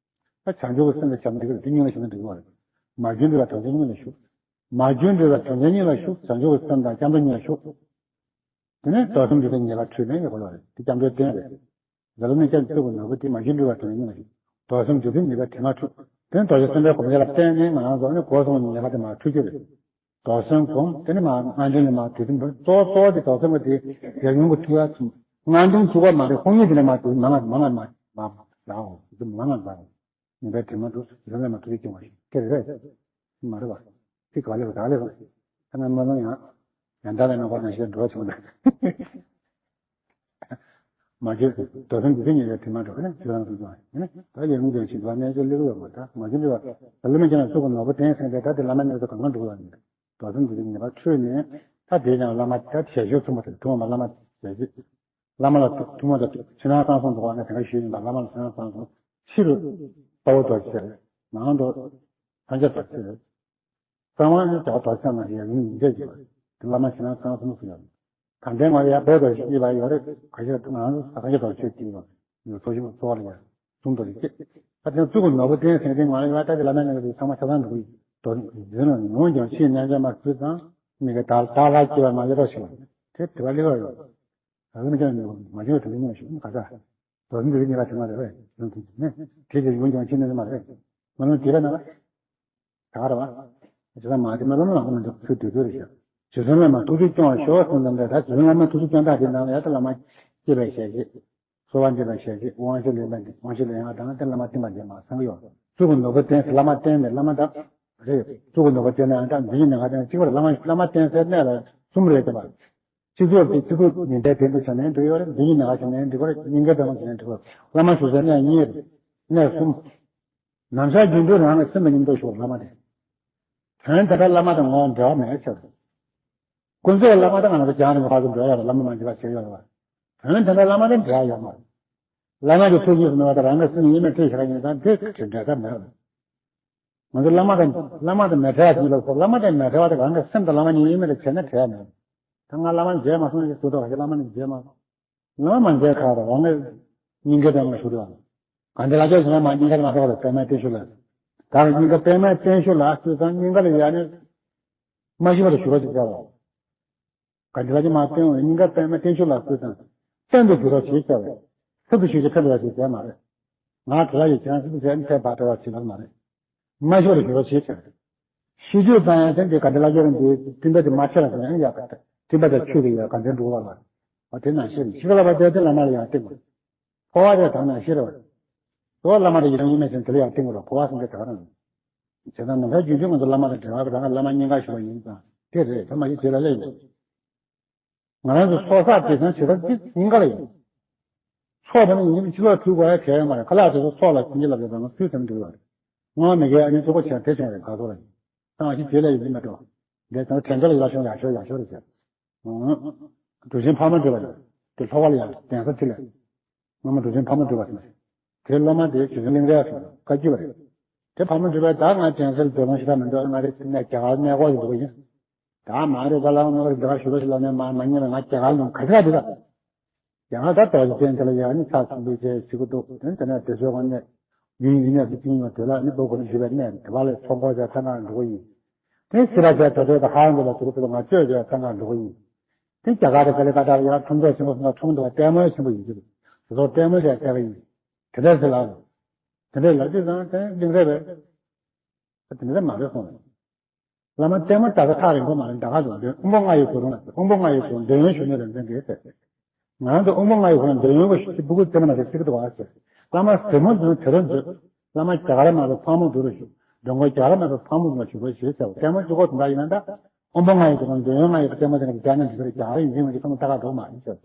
ད་བྱང་ཆུབ་ཀྱི་སེམས་དང་སྐྱབས་འགྲོ་འདི་སྙིང་ལ་ཞུགས་ན་འགྲིག་གི་རེད། མ་གྱུར་འབྲེལ་བ་དོན་ཆེན་སྙིང་ལ་ཞུགས། མ་གྱུར་འབྲེལ་བ་དོན་ཆེན་སྙིང་ལ་ཞུགས། བྱང་ཆུབ་ཀྱི་སེམས་དང་སྐྱབས་འགྲོ་སྙིང་ལ་ཞུགས། དེ་ནས་དོ་སེམས་འདུལ་བའི་ཉེས་པ་འཁྲུས་ནས་ཡོད་དགོས་པ་རེད། དེ་སྐྱབས་འགྲོའི་རྟེན་རེད། རྒྱ་ལ་ནི་སྐྱབས་གཙུག་གི་ནོར་བུ་དེ་མ་གྱུར་འབྲེལ་བ་དོན་ཉིད་ལ་ཞུགས། དོ་སེམས་འདུལ་བའི་ཉེས་པ་དྲི་མ་འཁྲུད། དེ་ནི་རྡོ་རྗེ་སེམས་དཔའི་གོ་འཕང་ལ་བརྟེན་ནས་ང་རང་ཚོ་ནི་སྒོ་གསུམ་གྱི་ཉེས་པ་དེ་མར་འཁྲུད་རྒྱུ་རེད། དོ་སེམས་སྒོམ་དེ་ནི་མར་སྔ་འགྲོ་ནས་མར་དུས་གསུམ་བར་གཙོ་བོ་གཙོ་བོ་དེ་དོ་སེམས་པ་དེ་རྒྱལ་ཡོངས་ཀྱི་ཐུགས་ཡག་ཚུམ། སྔ་འགྲོ་ཐུག་པ་མ་རེད། ཁོང་ཉིད་དེ་ནས་མར་དུས་མང་ང་མང་ང་མར་མར་ལའོ་དུས་མང་ང་མར། ཉེས་པའི་དྲི་མ་དུ་ཡོང་བས་མ་ཐུག་ཅིང་བ་ཞིག་དེ་རེད། མ་རེད་བ། ཅི་ག་ལེ་བ་ག་ལེ་བ། ཁ་ན་མ་ལོང་ཡང་། ཡང་དག་ལས་རྣམ་པར་སྣང་མཆེད་འགྲོ་བྱུང་ན། མ་གྱུར་དོ་སེམས་འདུལ་བའི་ཉེས་པའི་དྲི་མ་འགྲོ་ནས་ཇི་ལྟར་འདུལ་ཀྱང་ཡིན། ད་ཡོན་ཏན་ཞིག་འདུལ་བ་རྣལ་འབྱོར་ལེགས་པར་མ་དག་མ་གྱུར་འབྲེལ་བ། ད་ལུས་མི་སྐྱེ་ན་གཙུག་གི་ནོར་བུ་བསྟན་ཟེར་ཏེ་ད་དེ་བླ་མའི་གནས་སུ་གང་གང་འགྲོ་བ་ཡིན། དོ་སེམས་འདུལ་བའི་ཉེས་པ་འཁྲུད་ནས་ད་དེ་ཀྱང་བླ་མ་ད་ཞལ་བཞུགས་ཐུན་མོང་དུ་ཐུན་མོང་མ་བླ་མ་ཞལ་བཞུགས། བླ་མ་ལ་ཐུན་མོང་དུ་ཕྱི་ནང་གསང་གསུམ་འདུལ་བ་ནས་དེ་ག་ཞུས་ཡིན་པ་བླ་མ་ལ་ཕྱི་ནང་གསང་གསུམ་ཕྱི་རུ་དཔའ་བོ་རྡོ་རྗེ་ཟེར། ནང་དུ་སངས་རྒྱས་རྡོ་རྗེ་ཟེར། གསང་བ་ནི་རྒྱལ་བ་རྡོ་རྗེ་ནང་ཡང་ཡིན་མི་འདྲ་ཡོད་པ། དེ་བླ་མ་ཕྱི་ནང་གསང་གསུམ་ཟེར་ཡོད། ད་ལྟའི་ང་ལ་ཡང་དཔལ་རྡོ་རྗེ་གཉིས་པ་ཡོད་རེད། ཁ་ཤས་ང་ཚོ་སངས་རྒྱས་རྡོ་རྗེ་གཅིག་ཡོད། ཡོད་ཚོ་ཞིག་ཚོགས་ལ་ཡང་གསུམ་དུ་རེ་སྐྱེས། ད་དེ་གཙུག་གི་ནོར་བུ་བསྟན་ཟེར་དེ་ང་ལ་ཡང་ད་དེ་བླ་མའི་ངག་གི་ཚང་མ་ཆ་ཚང་འགྲོ་གི་དོ་རིན་ལ་ཡོང་ཀྱང་ཕྱིའི་རྣལ་འབྱོར་མ་ཚུལ་དང་མི་གི་དར་དར་ལ་སྐྱེ་བ་མ་ལེ་རོ་ཞིག་བ་དེ་དེ་བ་ལེ་རོ་ཡོད། ད་གི་མི་ཀྱང་མ་བྱུང་བ་དེ་ཉིད་ཞིག་ག་ས། དོ་སེམས་འདུལ་བའི་ཉེས་པ་དྲི་མ་རེད་པས། ཡང་དེ་ནས་དེ་ཀྱི་ཡོན་ཀྱང་ཕྱིན་ནས་མ་རེད། མ་ལོང་དེ་ར་ན་ད་ག་ར་བ། ཇི་ལྟར་མ་དེ་མ་ལོང་ལ་ཁོ་ན་འདུག་ཚུལ་དུས་དུས་རེད་ཤག་རྗེ་བཙུན་བླ་མ་ཐུགས་རྗེ་སྐྱོང་བར་ཤོག་གསུངས་ཙམ་རེད། ད་རྗེ་བཙུན་བླ་མ་ཐུགས་རྗེ་སྐྱོང་དག་དེ་ནང་ལ་ཡ་ད་བླ་མ་སྐྱེས་པའི་ཞལ་བཞེས། གསོལ་བ་འདེབས་པའི་ཞལ་བཞེས། དབང་ཞུ་ལེན་པ་འདི་དབང་ཞུ་ལེན་ཡག་དང་དེ་བླ་མ་བསྟེན་པ་འདི་མ་ཚང་གི་ཡོད། གཙུག་གི་ནོར་བུ་བསྟན་ཟེར་བླ་མ་བསྟེན་ནས་བླ་མ་དང་། རེད། གཙུག་གི་ནུས་པ་བསྟེན་ན་ཡང་འདི་ཉིད་ནམ་མཁའ་བསྟེན་གཅིག་པ་རེད། བླ་མ་བླ་མ་བསྟེན་སའི་གནས་ལ་གསུམ་རེད་དེ་བ། སྤྱི་གཙུག་དེ་སྤྱི་གཙུག་ཉི་ཟླའི་གདན་དུ་བྱས་ནས་འགྲིག་ཡོད་རེད། འདི་ཉིད་ནམ་མཁའ་བྱས་ནས་འགྲིག་གི་རེད། སྙིང་གའི་པདྨོ་བྱས་ནས་འགྲིག་གི་རེད། བླ་མ་བཞུགས་སའི་གནས་གཉིས་རེད། གནས་གསུམ། ནམ་ཞག་རྒྱུན་དུ་རང་གི་སེམས་དང་མཉམ་དུ་བཞུགས་བླ་མ་དེ། དོན་དེ་འདྲ་བླ་མ་དང་ངོ་བོ་འབྲེལ་བ་མེད་ཆགས། ཀུན་རྫོབ་བླ་མ་དང་ང་ཚོ་རྒྱང་རིང་པོ་ཕར་ཚུར་འགྲོ་ཡ་རེད། བླ་མ་མ་མཇལ་བ་བྱེད་ཡོད་རེད་བ། དོན་དེ་འདྲ་བླ་མ་དང་འབྲེལ་བ་ཡོད་མ་རེད། བླ་མ་གི་ཐུགས་རྗེས་སུ་གནང་བ་དང་རང་གི་སེམས་ཡེངས་མེད་ཁྲིད་བཞག་ཡིན་ཙང་དེ་འབྲེལ་ཐབས་མེད་རེད། ང་ཚོ་བླ་མ་དང་བླ་མ་དང་མི་འབྲལ་བ་ཞིག་ལ་སོགས། བླ་མ་དང་མི་འབྲལ་བ་དེ་རང་གི་སེམས་དང་བླ་མ་གཉིས་ཡེངས་མེད་ལ་བྱས་ན་བྲལ་མེད། ད་ང་བླ་མ་མཇལ་མ་སོང་ཞེས་ཟེར་དོ། བླ་མ་ནི་མཇལ་མ་སོང་། བླ་མ་མ་མཇལ་ཁག་རེད། རང་གི་སྙིང་གའི་པདྨ་ལ་བཞུགས་རེད་བ། ག་འདི་ལ་ཅོག་བྱས་ན་མ་སྙིང་ག་ལ་མ་སོགས་པ་རེད། པདྨའི་བརྟན་བཞུགས་ལ། ད་སྙིང་ག་པདྨའི་བརྟན་བཞུགས་ལ་སོང་ཙང་སྙིང་ག་ལ་ཡ་ནི་མ་ཞུ་བ་ལ་བཞུགས་རོགས་ཞེས་བྱ་བ། ག་འདི་ལ་ཅི་མ་བསྟན་འོ། སྙིང་ག་པདྨའི་བརྟན་བཞུགས་ལ་སོང་ཙང་སྟོན་དུ་བཞུགས་རོགས་ཞེས་བྱ་བ། ཐུབ་ཏུ་བཞུགས་ཀྱི་ཐབས་ལ་ཞེས་བྱ་མ་རེད། ང་དེ་ལ་ཡི་ཁྱེད་རང་སྲིད་དུ་བྱས་ནི་ཐད་པ་བྲལ་བ་ཞིག་ལ་མ་རེད། མ་ཤོར་རུ་ཤོར་བྱེད་ཀྱང་། ཤེས་རྒྱུ་ཙམ་ཡང་དེ་འདི་ག་འདི་ལ་ཡོད་རུང་འདི་སྤྲིན་པ་དེ་མ་ཆེ་ལ་ཙམ་ཡང་ཡག་ག་སྤྲིན་པ་དེ་ཆུ་གི་ཡ་ག་འདི་འགྲོ་བ་ལ། འོ་དེ་ནང་བཞིན་ཤི་ཁ་ལ་བ་དེ་དེ་ལ་མ་ལ་ཡང་སྟེང་། འཕོ་བ་དེ་དག་ན་ཤི་རེ་བ། དོ་བླ་མ་དེ་ཡི་རང་ཡིན་མེད་ཅན་དེ་ལ་ཡང་སྟེང་གི་ལ་འཕོ་བ་སེམས་དེ་དག་རང་། བྱས་ཙང་ནམ་མཁའི་རྒྱུན་དུ་ང་ཚོ་བླ་མ་དང་འབྲེལ་བ་རང་བླ་མ་སྙིང་ག་ཞུ་བ་ཡིན་ཙང་དེ་རེད། ད་མ་ཡི་དེ་ལ་ལས་ཡོད། ང་རང་ཚོ་ཚོགས་བསགས་དེ་སང་བྱེད་ཐབས་ཅི་ཡིན་ག་ལ་ཡིན། ཚོགས་དེ་ནི་ཡིན་གྱི་ཕྱི་ལོགས་ཐུག་དགོས་ཡ་གལ་ཡོད་མ་རེད། ཁ་ལག་དེ་ཚོ་ཚོགས་ལ་ཕྱིན་གྱི་ལབ་ཡོད་པ་ང་ཚོས་དེ་འདུག་ལ། སྔོན་མི་དགེ་ཨ་ནི་གཙོ་བོ་བྱས་དེ་བྱུང་རེད་ག་ཚོ་རེད། ད་ང་ཞིག་དེ་ལ་ཡིན་གྱི་མེད་འགྲོ། འདས་དང་དྲན་འདྲ་ལ་ཡག་ཤོས་ཡག་ཤོས་ཡག་ཤོས་རེད་ཟེར། གྲུབ་ཆེན་ཕག་མོ་སྒྲོལ་བ་ལ་དེ་ལྷོ་བ་ལ་ཡང་གདན་ས་ཐིག་ལེ། སྔོན་མ་གྲུབ་ཆེན་ཕག་མོ་སྒྲོལ་བ་ཟེར། དེ་སློབ་མ་དེ་ཞུ་ཚན་གླིང་རས་སུ་བཀའ་བརྒྱུད་པ་རེད། དེ་ཕག་མོ་སྒྲོལ་བས་ད་ང་དྲན་གསལ་འདོད་ལོང་ཞེ་དྲག་མི་འདུག་ང་རེ་ནས་རྒྱ་གར་གནས་སྐོར་ཞིག་འགྲོ་གི་ཡིན། ད་མ་རེད་ད་ལ་ང་རེ་འདི་ག་ཞུ་རོགས་ཞིག་ལབ་ནས་མ་མ་ཉན་པས། ང་རྒྱ་གར་ནང་ག་ཚོད་འདི་ལ། རྒྱ་གར་ད་རྡོ་རྗེ་གདན་དེ་ལ་ཡང་ནི་ཚར་ཆེན་པོའི་རྗེས་ཞུ་གི་འདུག་དེ་ནས་དེ་ཚོའི་ངོས་ནས་ཡུན་ཡུན་ནས་སུ་ཅིང་ཡོད་དེ་ལ་ནི་བོད་གོ་ནས་ཞུ་བའི་གནས་དེ་བ་ལས་ཚོགས་འཁོར་བྱས་ཐང་ག་འགྲོ་གི་ཡིན། དེ་སི་ར་བྱས་དོ་དོ་དང་ཧ་ཡང་གི་ལ་ཞུ་གི་འདུག་ང་བཅོས་བྱས་ཐང་ག་འགྲོ་གི་ཡིན། དེ་རྒྱ་གར་དང་ཀ་ལི་ཀ་ཏ་ལ་ཡང་ཁྲོམ་ཚོགས་ཆེན་པོ་སོང་ན་ཁྲོམ་དུ་ལྟད་མོ་ཆེན་པོ་ཡོད་ཀྱི་འདུག་དེ་ཚོ་ལྟད་མོ་ལས་བལྟས་པ་ཡིན། དེ་འདྲ་ཟེར་ལ། དེ་འདྲ་ལབ་དུས་ཙང་དེ་གླིང་རས་པས། དེ་འདྲ་མ་རེད་གསུངས། བླ་མ་ལྟད་མོ་ལྟ་ས་ཐག་རིང་པོ་མ་རེད། ད་ག་ལ་འདོན་དབང་པོ་ལྔ་ཡི་གོ་རུང་ལ་དབང་པོ་ལྔ་ཡི་གོ་རུང་འདོན་ཡོན་ཞུ་ནས་རེ་འདོན་གྱིས་ཟེར། ང་ཚོ་དབང་པོ་ལྔ་ཡི་གོ་རུང་འདོན་ཡོན་གོ་ཞུ་སྤུ་གུ་བཙན་མ་ཟེར་སྲིད་ཀྱི་འདུག་བ་ཟེར། བླ་མ་ཟེར་མོ་འདོན་དེ་རུ་འདོན། བླ་མ་རྒྱ་གར་མ་རུ་ཕག་མོ་འདུ་རུ་ཞུ། འདོན་གོ་རྒྱ་གར་མ་རུ་ཕག་མོ་འདུ་རུ་ཞུ་གོ་ཞུ་ཟེར། ལྟད་མོ་ཞུ་གོ་དུང་ད་ཡིན་ན་ད། དབང་པོ་ལྔ་ཡི་གོ་རུང་འདོན་ཡོན་ལྔ་ཡི་གོ་ལྟད་མོ་དེ་ནི་རྒྱ་ནས་འདི་ཚོ་རྒྱ་གར་ཡིན་ཟིན་མ་ཞིག་ཐོག་མ་ལྟ་ག་འགྲོ་མ་ཡིན་ཟེར།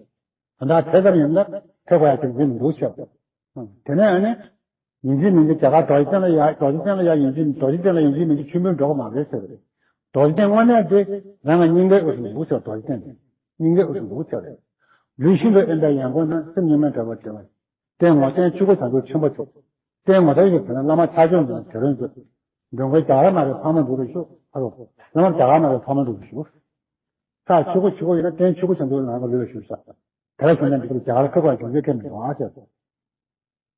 ད་ལྟ་དེ་ཙམ་ཡིན་ན་ཐེག་པ་ཡ་ཅིག་འཛིན་མི་འདུག་ཟེར། དེ་ནས་ཨ་ནི། ཡིན་གཅིག་མིན་གཅིག་རྒྱ་གར་རྡོ་རྗེ་གདན་ལ་ཡ་རྡོ་རྗེ་གདན་ལ་ཡ་ཡིན་གཅིག་རྡོ་རྗེ་གདན་ལ་ཡིན་གཅིག་མིན་གཅིག་མཆོད་འབུལ་འགྲོ་གི་མ་རེད་ཟེར། རྡོ་རྗེ་གདན་དངོས་གནས་དེ་རང་གི་སྙིང་གའི་དབུས་སུ་འདུག་ཟེར། རྡོ་རྗེ་གདན་དེ་སྙིང་གའི་དབུས་སུ་འདུག་ཟེར། ལུས་ཤིན་ཏུ་དབེན་པའི་ཡང་སྒོ་ན་སེམས་གཉུག་མའི་དྲོད་འབར་བདེ་བ། རྟེན་ངོ་བོ་རྟེན་ཆོས་སྐུ་བྱང་ཆུབ་ཆེན་པོ་མཆོག་རྟེན་ངོ་བོ་ཡི་དེ་ན་བླ་མ་ཕྱག་རྒྱ་ནི་དེ་རུ་འཛུལ། འདོན་གོ་རྒྱ་གར་མ་རུ་ཕག་མོ་འདུ་རུ་ཞུ། ཨ་རོ། བླ་མ་རྒྱ་གར་མ་རུ་ཕག་མོ་འདུ་རུ་ཞུ། ས་ཆོས་སྐུ་ཆོས་སྐུ་ཡིན་ན་རྟེན་ཆོས་སྐུ་བྱང་ཆུབ་ནང་གི་ལུས་ལ་ཞུ་ས། དེ་ལ་ཞུ་ན་འདི་ཚོ་རྒྱ་གར་ཁོ་པ་ཡོང་རྒྱུ་ཁས་མི་འདུག་ཨ་ཟེར།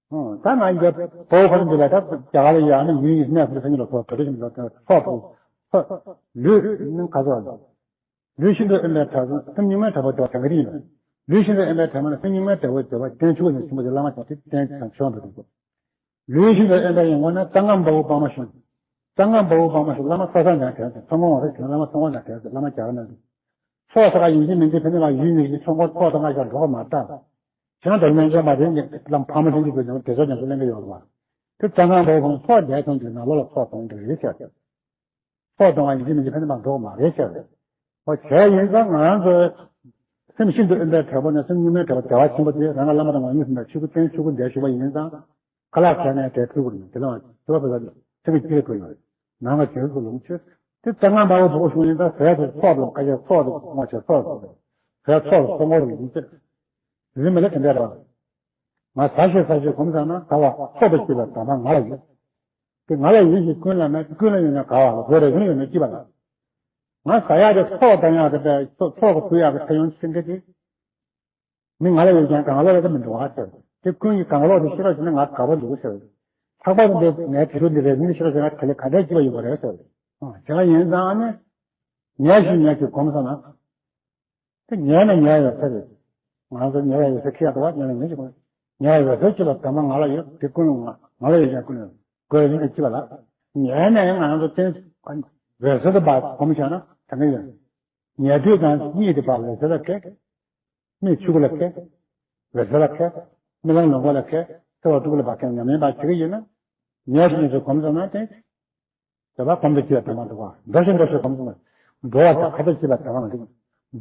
ད་ང་ཡི་བོད་ཁོ་རང་འདི་ལ་ད་རྒྱ་གར་ལ་ཡང་ནི་ཡུལ་ཡིན་གནས་ཁོ་སང་ཉིན་ལ་ཐོག་དོ་དོ་ཞིག་མི་འདུག་ཚོགས་པོ་ཚོགས་ལུས་ནི་ག་ཚོད་ལ་ལུས་ཤིན་ཏུ་དབེན་པའི་གྲལ་སོང་སེམས་གཉུག་མའི་དྲོད་འབར་བདེ་བ་གང་གི་རིགས་ཡིན། ལུས་ཤིན་ཏུ་དབེན་པའི་གྲལ་མ་ན་སེམས་གཉུག་མའི་དྲོད་འབར་བདེ་བ་རྟེན་ཆོས་ཀྱི་ཆེན་པོ་དེ་བླ་མ་དང་དེ་རྟེན་དང་ཆོས་འདུག་ལུས་ཤིན་ཏུ་དབེན་པའི་ཡིན་དགོས་ན་གཙང་ཁང་འབའ་འུ་འབངས་མ་ཞིག་གཙང་ཁང་འབའ་འུ་འབངས་མ་ཞིག་བླ་མ་ཚོགས་བསགས་ནས་གྲལ་སོང་ཚོགས་འཁོར་འོང་ས་ཞིག་བླ་མ་ཚོགས་འཁོར་ནས་གྲལ་སོང་བླ་མ་རྒྱ་གར་ནང་དུ། ཚོགས་ས་ཁ་ཡིན་གཅིག་མིན་གཅིག་ཕན་ཚུན་ལ་ཡུལ་ཡིན་གཅིག་ཚོགས་འཁོར་ཚོགས་དང་ལྔ་ཞག་འགྲོ་གི་མ་རེད། ཁྱེད་རང་དོ་སྣང་ཅན་མ་རེད། ངས་བླ་མ་ཕ་མ་ཚོ་གཅིག་པུས་ཀྱང་དེ་ཚོ་ཉམས་སུ་ལེན་གྱི་ཡོད་རེད་བ། དེ་གཙང་ཁང་འབའ་འུ་འབངས་ཚོགས་བསྡད་སོང་དུས་ནང་ལོགས་ལ་ཚོགས་གཏོང་གི་རེད་ཟེར། ཚོགས་གཏོང་བ་ཡིན་གཅིག་མིན་གཅིག་ཕན་ཚུན་མ་འགྲོ་གི་མ་རེད་ཟེར། ཨོ་བྱས་ཡིན་ཙང་ང་རང་ཚོའི་སེམས་ཤིན་ཏུ་དབེན་པའི་དྲོད་འབར་ནས་སེམས་གཉུག་མའི་དྲོད་འབར་བདེ་བ་ཆེན་པོ་དེ་རང་གི་བླ་མ་དང་ངོ་མ་ཟིན་པའི་ཆོས་སྐུ་རྟེན་ཆོས་སྐུ་འདིར་བཞུགས་པ་ཡིན་ཙང་། ཁ་ལག་ཁྱེར་ནས་དེར་ཕུལ་དགོས་རེད། དེ་ལ་དེ་བ་བོད་ལ་ཚིག་གི་དཀྱིལ་ཕུལ་ཡོད་རེད། ནང་ལ་བྱེད་དགོས་ལུང་ཆོས། དེ་གཙང་ཁང་འབའ་འུ་འབངས་ཞུ་ཡིན་ཙང་ཟས་དེ་ཚོགས་དང་ཁ་ཤས་ཚོགས་དང་ངོ་ཆེ་ཚོགས་དང་ཟས་ཚོགས་དང་ཚོགས་འཁོར་དང་ཡིན་ཚེ། རིན་མེད་ལ་དེ་འདྲ་རེད། ང་ཟ་ཤེས་ཟ་ཤེས་གོམས་བཟང་ན་ག་བ་ཚོགས་པ་སྐྱིད་པ་དང་མ་ང་ལ་ཡོད། དེ་ང་ལ་ཡོད་ཞེས་ཀུན་ལ་མེད། ཀུན་ལ་ཡོད་ན་ག་བ་ལ་དགོས་རེད། གཞན་ཡོད་ན་སྐྱིད་པ་ལ། ང་ཟ་ཡག་དེ་ཚོགས་གཏོང་ཡག་གི་དེ་ཚོགས་ཀྱི་ཕུལ་ཡག་གི་ཐ་ཡོང་སེང་གེ་དེ། མི་ང་ལ་ཡོད་ཀྱང་གང་ལོག་ལ་མི་འགྲོ་བ་ཟེར། དེ་ཀུན་གྱིས་གང་ལོག་དེ་ཤེས་རོགས་བྱས་ན་ང་དགའ་པོ་འདུག་ཟེར། ལྷག་པར་དུ་འདི་ངའི་དེ་ཚོ་འདི་རེད། འདི་ཤེས་རོགས་བྱས་ན་ག་ལེ་ག་འདྲ་སྐྱིད་པ་ཡོད་པ་རེད་ཟེར། དེ་ལ་ཡིན་ཙང་ནི། ཉལ་ཞིག་ཉལ་གྱི་གོམས་སོང་ན། དེ་ཉལ་ན་ཉལ་ཡོད་ས་རེད། ང་ཚོ་ཉལ་ཡ་ཡོད་ས་ཁྱི་ཡག་འདུག་བ། ཉལ་ན་ཉལ་ཞིག་གོམས། ཉལ་ཡོད་ས་ཁྱི་ལ་དེ་མ་ང་ལ་ཡོད། དེ་ཀུན་ང་ང་ལ་ཡོད་ཀྱང་ཀུན་ཡོད། དགོས་རིགས་ཀྱི་སྐྱིད་པ་ལ། ཉལ་ན་ཡང་ང་ཚོ་བསྟན་འོད་ཟེར་དུ་འབར་གོམས་བྱས་ན་ད་ག་ཡོད། ཉལ་དུས་དང་གཉིད་དེ་འབར་འོད་ཟེར་ལ་ཁད། མིག་ཆུ་བུར་ལ་ཁད། འོད་ཟེར་ལ་ཁད། རྨི་ལམ་ལོངས་སྐོར་ལ་ཁད། ལྟེ་བ་སྟུག་པོ་ལ་འབར་ཁད། ཉམས་ལེན་པ་བྱེད་ཀྱི་ཡོད་ན། ཉལ་ཞིང་ཉལ་ཞིང་གོམས་སོང་ན་དེ། དེ་ལ་གོམས་དུ་སྐྱེས་པ་དྲན་པ་འདུག་ག་འགྲོ་ཞིང་འགྲོ་ཞིང་གོམས་སུ་འགྲོ་བ་དང་ཁ་ཐུག་སྐྱེས་པ་དྲན་པ་མི་འདུག་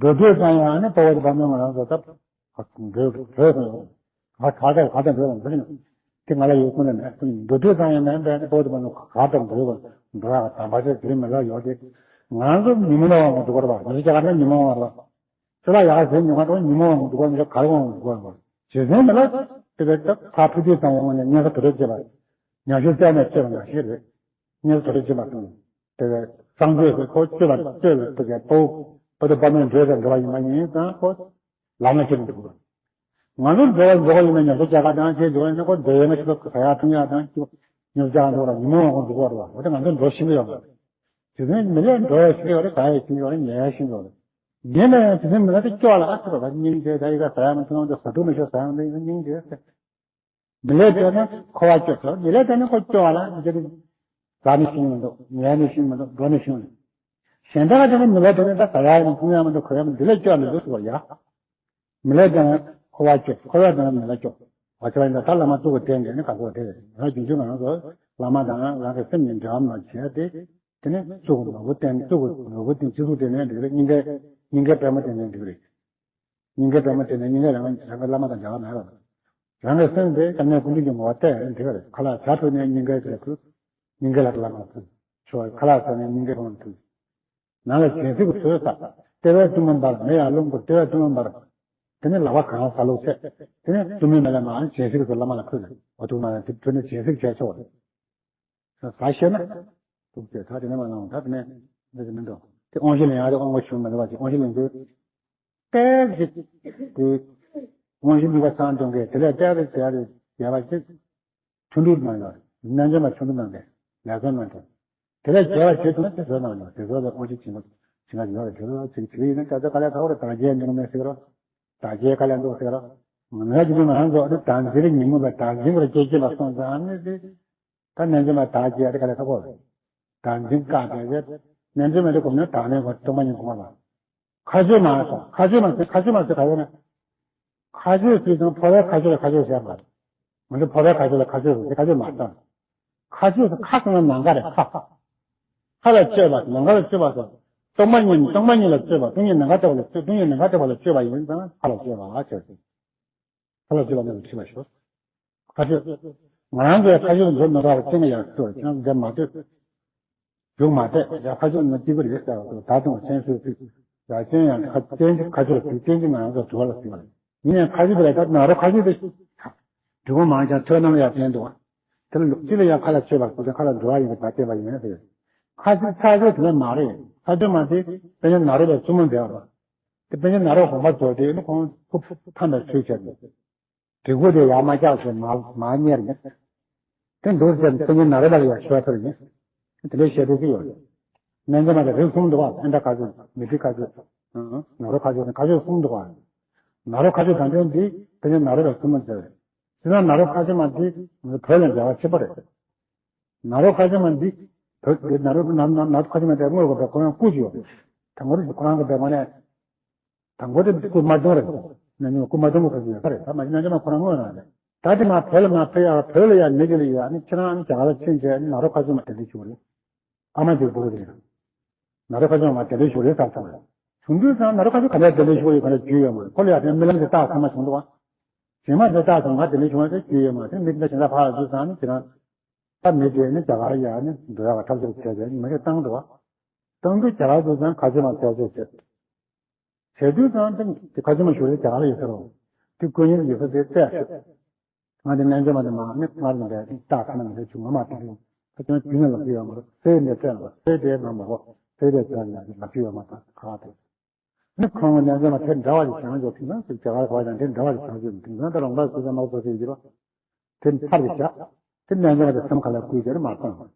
འགྲོ་དུས་ཙམ་ཡང་ནི་དཔའ་བོ་དེ་བ་མོའི་ངང་ལ་ད་འགྲོ་འགྲོ་སོང་། ང་ག་ལྟར་ག་ལྟར་འགྲོ་དང་འགྲོ་ཞིང་དེ་ང་ལ་ཡོད་ཁུངས་ལ་མེད། འགྲོ་དུས་ཙམ་ཡང་མེད་པས་ནི་དཔའ་བོ་དེ་བ་མོ་ག་ལྟར་འགྲོ་དགོས་འགྲོ་ཡག་དམ་པ་ཆེ་དེ་མི་ལ་ཡོད་དེ། ང་ཚོ་ཉོན་མོངས་པ་འདུག་ག་རེད་པ། ང་ཚོ་རྒྱ་གར་ནི་ཉོན་མོངས་པ་རེད་པ། ཚེ་ལ་ཡག་ཟེར་ཉོ་ག་འགྲོ་ཉོན་མོངས་པ་འདུག་ག་ང་ཚོ་ག་རེ་འོང་འདུག་ག་རེད་པ། རྗེ་བཙུན་མི་ལ་དེ་བས་ད་ཕ་ཕུ་དུས་ཙམ་ཡང་ནི་སྙན་ས་དོ་རེ་བྱེད་པ། ཉམས་ཞིབ་བཙལ་ནས་བྱེད་པ་ནང་བཞིན་རེད། སྙན་ས་དོ་རེ་བྱེད་པ་དང་། དེ་བས་གསང་སྤྱོད་ཟེར་ཁོ་སྤྱོད་པ་སྤྱོད་པའི་ཕུགས་ཀྱི་དཔའ་བོ་དཔའ་བོ་དཔའ་མོའི་འགྲོས་དང་འགྲོ་བ་ཡིན་པ་ཡིན་ཙང་ཁོ་ལམ་ལ་སྐྱེལ་དུ་འགྲོ་དགོས། ང་ཚོ་འགྲོ་བ་འགྲོ་བ་ཡིན་ན་ཉམས་ཞིབ་བྱ་ག་དང་བྱེད་འགྲོ་བ་ཡིན་ན་ཁོ་འགྲོ་ཡས་ང་ཞིག་ལ་ཟ་ཡག་འཐུང་ཡག་དང་ཉམས་ཞིབ་བྱ་ག་འགྲོ་བ་ཉོན་མོངས་པ་ཁོ་འགྲོ་བ་རེད་པ། འོ་དེ་ང་ཚོ་འགྲོ་ཤེས་ཀྱི་ཡོད་མ་རེད། དེ་ཚོའི་མི་ལས་འགྲོ་ཡས་ཤེས་ཀྱི་ཡོད་རེད། ཟ་ཡས་ཤེས་ཀྱི་ཡོད་རེད། ཉལ་ཡས་ཤེས་ཀྱི་ཡོད་རེད། ཡིན་ན་ཡང་དེ་ཚོའི་མི་ལ་དེ་སྐྱོ་བ་ལ་ཨ་ཁུ་ར་བ་སྙིང་རྗེ་ད་ཡི་ག་ཟ་ཡག་མི་འཐུང་ཡག་འདུག་ཟ་འཐུང་མི་ཤོར་ཟ་ཡག་འདུག་སྙིང་རྗེ་ཟེར། མི་ལས་བལྟས་ན་འཁོར་བ་སྐྱོ་ཟེར། མི་ལས་བལྟས་ན་ཁོ་སྐྱོ་བ་ལ་འདི་ཟ་ནི་ཤེས་མི་འདུག་ཉལ་ནི་ཤེས་མི་འདུག་འགྲོ་ནི་ཤེས་མི་འདུག་གཞན་དག་ཅིག་ནི་མི་ལས་བལྟས་ན་ད་ཟ་ཡག་ཡིན་འཐུང་ཡག་མི་འདུག་གོན་ཡག་མི་འདུག་འདི་ལས་སྐྱོ་བ་མི་འདུག་ཟེར་བ་ཡ། མི་ལས་བལྟས་ན་འཁོར་བ་སྐྱོ། འཁོར་བ་བལྟས་ན་མི་ལ་སྐྱོ། བ་ཆེ་བ་ཡིན་ད་ད་བླ་མ་གཙུག་གི་རྟེན་དེ་ནི་ག་ཚོད་དེ་རེད། ང་རྒྱུན་ཆུང་ང་རང་ཚོ་བླ་མ་དང་རང་གི་སེམས་ཀྱི་འབྲེལ་བ་མ་བྱས་ཏེ། དེ་ནི་གཙུག་གི་ནོར་བུ་བསྟེན། གཙུག་གི་ནོར་བུ་བསྟེན་སྤྱི་གཙུག་བསྟེན་ནས་འགྲིག་རེད། སྙིང་གའི་སྙིང་གའི་པད་མ་བསྟེན་ནས་འགྲིག་རེད། སྙིང་གའི་པད་མ་བསྟེན་ནས་སྙིང་གའི་རང་རང་གི་བླ་མ་དང་འབྲེལ་བ་མེད་པ་རེད། རང་གི་སེམས་དེ་དཀའ་གནད་ཀུན་འདུས་ཀྱི་ངོ་བོ་བལྟས་ཡང་འགྲིག་རེད། ཁ་ལག་ཇ་ཕུལ་ནས་སྙིང་གའི་དེ་ལ་ཕུལ། སྙིང་གའི་ལ་བླ་མ་ཕུལ། ཆོས་ཁ་ལག་ཟ་ནས་སྙིང་གའི་བླ་མ་ཕུལ། ནང་ལ་སྦྱིན་སྲེག་གི་ཚུལ་བསགས། ལྟེ་བའི་བཙུན་མོ་འབར། མེ་ཡར་རླུང་བུར་ལྟེ་བའི་བཙུན་མོ་འབར། དེ་ནས་ལག་པ་གང་ཟ་ལུགས་བྱས། དེ་ནས་བཙུན་མོའི་མེ་ལ་མར་སྦྱིན་སྲེག་གི་ཚུལ་བླ་མ་ལ་ཕུལ་ནས་འོ་ཐུག་མ་ལ་དེ་ཕུལ་ནས་སྦྱིན་སྲེག་བྱས་ཆོག་རེད། ཟ་ཤེས་ན། ཐུགས་རྗེ་ད་དེ་ནས་མ་གནང་ད་དེ་ནས་འདི་གི་མི་འདུག་དེ་དབང་ཤེས་ལེན་ཡག་དེ་དབང་པོ་ཆུང་མི་འདུག་པ་ཅིག་དབང་ཤེས་ལེན་དུས། དཔེ་ཅིག་དེ་དབང་ཤེས་ནུས་པ་ཚང་གཏོང་མཁན་དེ་ལས་དཔེ་རེ་བྱས་རེ་བྱས་པ་ཅིག་ཆོ་འཕྲུལ་གནང་ཡོད་རེད། རྣལ་འབྱོར་མ་ཆོ་འཕྲུལ་གནང་སྟེ་ལས་བསོད་གནང་སྟེ། དེ་ལས་རྒྱལ་བ་བྱེད་ཐུབ་ན་དེ་བཟོས་གནང་ཡོད། དེ་ཚོ་ལ་དབང་ཤེས་བྱིན་པ་བྱིན་པ་ཡོད་རེད། དེ་ཚོ་ཚིག་ཚིག་ཡིན་ན་ད་ལྟ་དཀའ་ལས་ཁག་པོ་རེད། དག་བྱེད་མྱུར་མེད་ཟེར་རོ། དག་བྱེད་དཀའ་ལས་འདུག་ཟེར་རོ། ང་ཚོ་རྒྱུད་སྨད་ང་ཚོ་ཨ་ནི་དག་འཛིན་ཉིན་མོ་ལ་དག་འཛིན་པར་སྐྱེ་སྐྱེ་བ་སོང་ཙང་ཨ་ནི་དེ། ད་རྣལ་འབྱོར་མ་དག་བྱེད་ཨ་རི་ཀ་ལ་ཁ་པོ། དག་འཛིན་བཀག་པའི་རྣལ་འབྱོར་མ་དེ་གོམས་ན་དག་ནས་གོ་སྟོང་པ་ཉིད་གོ་བ། ཁ་ཆོས་མ་སོང་། ཁ་ཆོས་མ་ཟེར། ཁ་ཆོས་མ་ཟེར་ག་ཡོད་ན། ཁ་ཆོས་ཟེར་ཙང་ཕོ་བའི་ཁ་ཆོས་ལ་ཁ་ཆོས་ཟེར་མ་རེད། ང་ཚོ་ཕོ་བའི་ཁ་ཆོས་ལ་ཁ་ཆོས་ཟེར་ཏེ་ཁ་ཆོས་མ་སོང་། ཁ་ཆོས་ཟེར་ཁ་སོང་ན་ནམ་མཁའ་རེད་ཁ། ཁ་ལ་སྤྱོད་པ་ནམ་མཁའ་ལ་སྤྱོད་པ་སོགས། སྟོང་པ་ཉིད་སྟོང་པ་ཉིད་ལ་སྤྱོད་པ་སྟོང་ཉིད་ནམ་མཁའ་ལྟ་བུ་ལ་སྤྱོད་སྟོང་ཉིད་ནམ་མཁའ་ལྟ་བུ་ལ་སྤྱོད་པ་ཡིན་ཙང་ཁ་ལ་སྤྱོད་པ་ཟེར་ཏེ། ཁ་ལ་སྤྱོད་པ་ནི་ཁྲིད་པ་ཞོག་ཁ་ཆོས། ང་རང་ཚོའི་ཁ་ཆོས་འགྲོ་མི་འདྲ་བ་ཅན་ཡང་སྲིད་དོ་ཁྱེད་རང་འདིར་མ་ལྟོས། རྒྱུགས་མ་བལྟས་ཡ་ཁ་ཆོས་ནི་སྐྱིད་པོ་རེད་ཟེར་བ་དང་ད་དུང་སེམས་སུ་ཚིག་ཡ་ཅན་ཡང་ཁ་ཅན་གྱི་ཁ་ཆོས་ཚིག་ཅན་གྱི་ང་རང་ཚོ་དྲི་བ་ལ་ཚིག་པ་རེད། ཡིན་ཡང་ཁ་ཆོས་དེ་ལ་ད་ནཱ་རོ་ཁ་ཆོས་དེ་འབྲི་གུང་མང་ཀྱང་ཐོས་རྣམས་ལ་ཡང་ཕན་འདུག་བ། དེ་ལ་ལུག་ཅི་ལ་ཡང་ཁ་ལ་ཆོས་པ་ཁ་ལ་འགྲོ་བ་ཡིན་པ་ད་བལྟས་པ་ཡིན་ན་དེ་ཁ་ཆོས་ཚ་ཆོས་དེ་ལ་མ་རེད། ཁ་ཆོས་མ་དེ་དཔེ་ན་ནཱ་རོ་པའི་བཙུན་མོ་འདས་པ་དེ་དཔེ་ན་ནཱ་རོ་དགོངས་པ་རྫོགས་ཏེ་ཁོང་ཐུགས་ཕམ་པའི་ཚུལ་བྱས་ནས། དྲིལ་བུ་དེ་ཡར་མ་བཀྱགས་ཤིང་མར་མར་གཉེར་ནས། དེ་འདུག་ཟེར་ཏེ་ཉིན་ནཱ་རོ་པ་ལ་ཡང་ཞུ་བ་ཕུལ་ཡིན། དེ་འདྲའི་བཤད་སྒྲུབ་ཀྱི་ཡོད། སྨན་བྱེད་མ་དེ་རིགས་གསུམ་འདུག་བ། ཨིནྡྲ་ཁ་ཆོས། མཻ་ཏྲི་ཁ་ཆོས། ནཱ་རོ་ཁ་ཆོས། ཁ་ཆོས་གསུམ་འདུག་བ། ནཱ་རོ་ཁ་ཆོས་དང་ལྡན་འདི་དེ་ཉིན་ནཱ་རོ་པའི་བཙུན་མོ་ཟེར། སྤྱིར་ན་ནཱ་རོ་ཁ་ཆོས་མ་འདི་བོད་ལ་འབྲེལ་བ་ཆེན་པོ་རེད། ནཱ་རོ་ཁ་ཆོས་མ་འདི་བོད་འདི་ནཱ་རོ་ནཱ་ནཱ་ནཱ་རོ་ཁ་ཆོས་མ་འདི་དངོས་པོ་པའི་ཁོ་རང་སྐུ་ཞིག་ཡོད་རེད། དང་པོ་རེད་ཁོ་རང་གི་པའི་ངོས་ནས། དང་པོ་དེ་སྐུ་དམར་གདོང་རེད། རྣལ་འབྱོར་མ་སྐུ་དམར་གདོང་གི་ཁ་ཆོས་ཡོད་ས་རེད། ད་མ་གཞི་རྣལ་འབྱོར་མ་ཁོ་རང་དངོས་རང་རེད། ད་དེ་མ་ཕེབས་ཡ་བོད་ལ་ཡ་མི་དེ་ལ་ཡ་ནི་ཁྱེད་རང་རྒྱ་གར་ལ་ཕྱིན་བྱས་ནཱ་རོ་ཁ་ཆོས་མ་གདན་འདྲེན་ཞུ་རེད། ཨ་མ་ཅིག་བོད་རེད། ནཱ་རོ་ཁ་ཆོས་མ་གདན་འདྲེན་ཞུ་རེད་ཟེར་སོང་རེད། བྱུང་དུས་ཙང་ནཱ་རོ་ཁ་ཆོས་ག་ནས་གདན་འདྲེན་ཞུ་ཡོད་མ་རེད། རྒྱུས་ཡོད་མ་རེད། ཁོ་ལ་ཡ་དེ་རྨི་ལམ་གྱི་རྟགས་ཚང་མ་བྱུང་འདུག་བ། རྗེས་མ་དེ་རྟགས་ཚང་མ་གདན་འདྲེན་བྱུང་བ་དེ་རྒྱུས་ཡོད་མ་རེད། དེ་མི་དེ་གཞན་དག་ཕར་ལ་དུས་ཙང་ནི་ཁྱེད་རང་། ད་མི་དེ་ནི་རྒྱ་གར་ཡར་ནི་འགྲོ་ཡག་གི་ཐབས་ཤེས་བྱས་ཏེ་མི་རེ་བཏང་འདུག་བ། བཏང་དུས་རྒྱ་གར་དུ་ཙང་ཁ་ཆེ་མ་ཐལ་ཆེ་བྱེད། བྱེད་དུས་ཙང་དེ་ཁ་ཆེ་མ་ཞུ་རེ་རྒྱ་གར་ཡོད་ཟེར་རོ། དེ་ཀུན་ཡིན་ཡོད་ས་དེ་བལྟས་ཤིག་ང་དེ་རྣལ་འབྱོར་མ་དེ་མ་ནི་སྔར་ནས་འདས་ཏེ་རྟགས་ཁ་ན་ང་ཚོའི་བྱུང་ང་མ་བཏང་ཡོང་ཁ་ཆེ་མ་དུས་ནས་ལབ་ཀྱི་ཡོད་མ་རེད། ཚེ་འདས་བཙལ་ལ་ཚེ་འདས་ང་མ་གོ་ཚེ་འདས་བཙལ་ལ་ལབ་ཀྱི་ཡོད་མ་ཐག་ཁ་དེ། ནི་ཁོང་གི་རྣལ་འབྱོར་མ་དེ་འདྲ་བ་ཞིག་བྱང་ཆོག་དེང་སང་ཞིག་རྒྱ་གར་བ་ཀྱང་དེ་འདྲ་བ་ཞིག་བྱང་ཆོག་དེང་སང་ད་རོང་པ་སུ་ཙམ་མ་གོ་ཚེ་ཡིན་པ། དེ་ཚར་གྱི་བཞག་དེ་རྣལ་འབྱོར་མ་དེ་སེམས་ཁ་ལ་བསྐུལ་རྒྱུར་མ་བཏང་བ།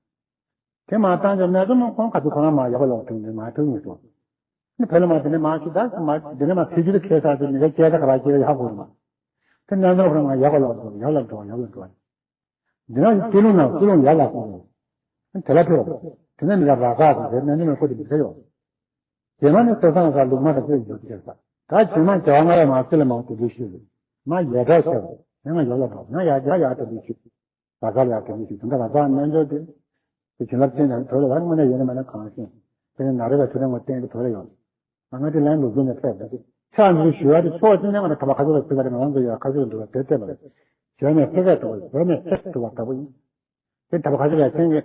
དེ་མ་བཏང་ཀྱང་རྣལ་འབྱོར་མ་ཁོང་ག་ཚོད་ཁོ་རང་མ་ཡག་པ་ལོག་དེ་འདྲ་མ་ཐུག་ཉེ་སོ། ནི་བོད་ལ་མ་དེ་ནས་མ་ཤི་ད་མ་དེ་ནས་མ་ཚེ་རྒྱུད་ཁེལ་ཚར་དུས་མི་ག་སྐྱེ་ད་ག་ལ་སྐྱེ་ཡག་པོ་རེད་མ། དེ་རྣལ་འབྱོར་ཁོ་རང་མ་ཡག་པ་ལོག་འགྲོ་ཡག་ལ་འགྲོ་ཡག་ལ་འགྲོ། འདི་ན་ཀུན་སློང་ན་ཀུན་སློང་ཡར་ལ་སོང་། དེ་ལ་ཕེབས། དེ་ནས་མི་ལ་ར་ས་དང་དེ་ནས་ནི་མི་ཁོ་དེ་མི་ཚེ་ཡོང་། རྗེས་མ་ནི་སེ་སང་ས་ལུག་མ་དང་ཁྱོད་ཡོད་ཀྱི་ས། ད་རྗེས་མ་བྱ་བ་ང་ལ་མ་ཚེ་ལ་མང་དེ་འདྲ་ཞུ། མ་ཡ་བྲག་ཆེ་བ། ཡང་ང་ཡོད་ལ་འགྲོ་ན་ཡ་རྒྱ་ཡ་དེ་འདྲ་ཞུ། ར་ས་ལ་ཡ་དེ་འདྲ་ཞུ་དེ་འདྲ་ར་ས་རྣལ་འབྱོར་དེ། དེ་བྱིན་རླབས་ཅན་དང་དོ་རེ་རང་དངོས་གནས་ཡོད་ན་མེད་ན་གང་ཤེས། དེ་ནི་ན་རེ་བའི་དུས་དང་ངོ་བསྟན་གྱི་དོ་རེ་ཡོད། ང་ང་དེ་ལན་ལོ་རྒྱུས་ནས་ཕེབས་པ་དེ་ཕྱག་འདི་ཞུ་བ་དེ་ཕྱོགས་གཅིག་ནས་ང་དང་དམ་པ་ཁ་ཆོས་ལ་ཚིག་པ་དེ་ང་རང་ཚོ་ཡ་ཁ་ཆོས་ལ་འདུལ་བ་དེ་བལྟས་པ་རེད། བྱས་ནས་ཕེབས་པའི་དུ་བ་བྱས་ནས་ཕེབས་དུ་བ་ལྟ་བུ་ཡིན། དེ་དམ་པ་ཁ་ཆོས་ལ་མཁྱེན་གྱི་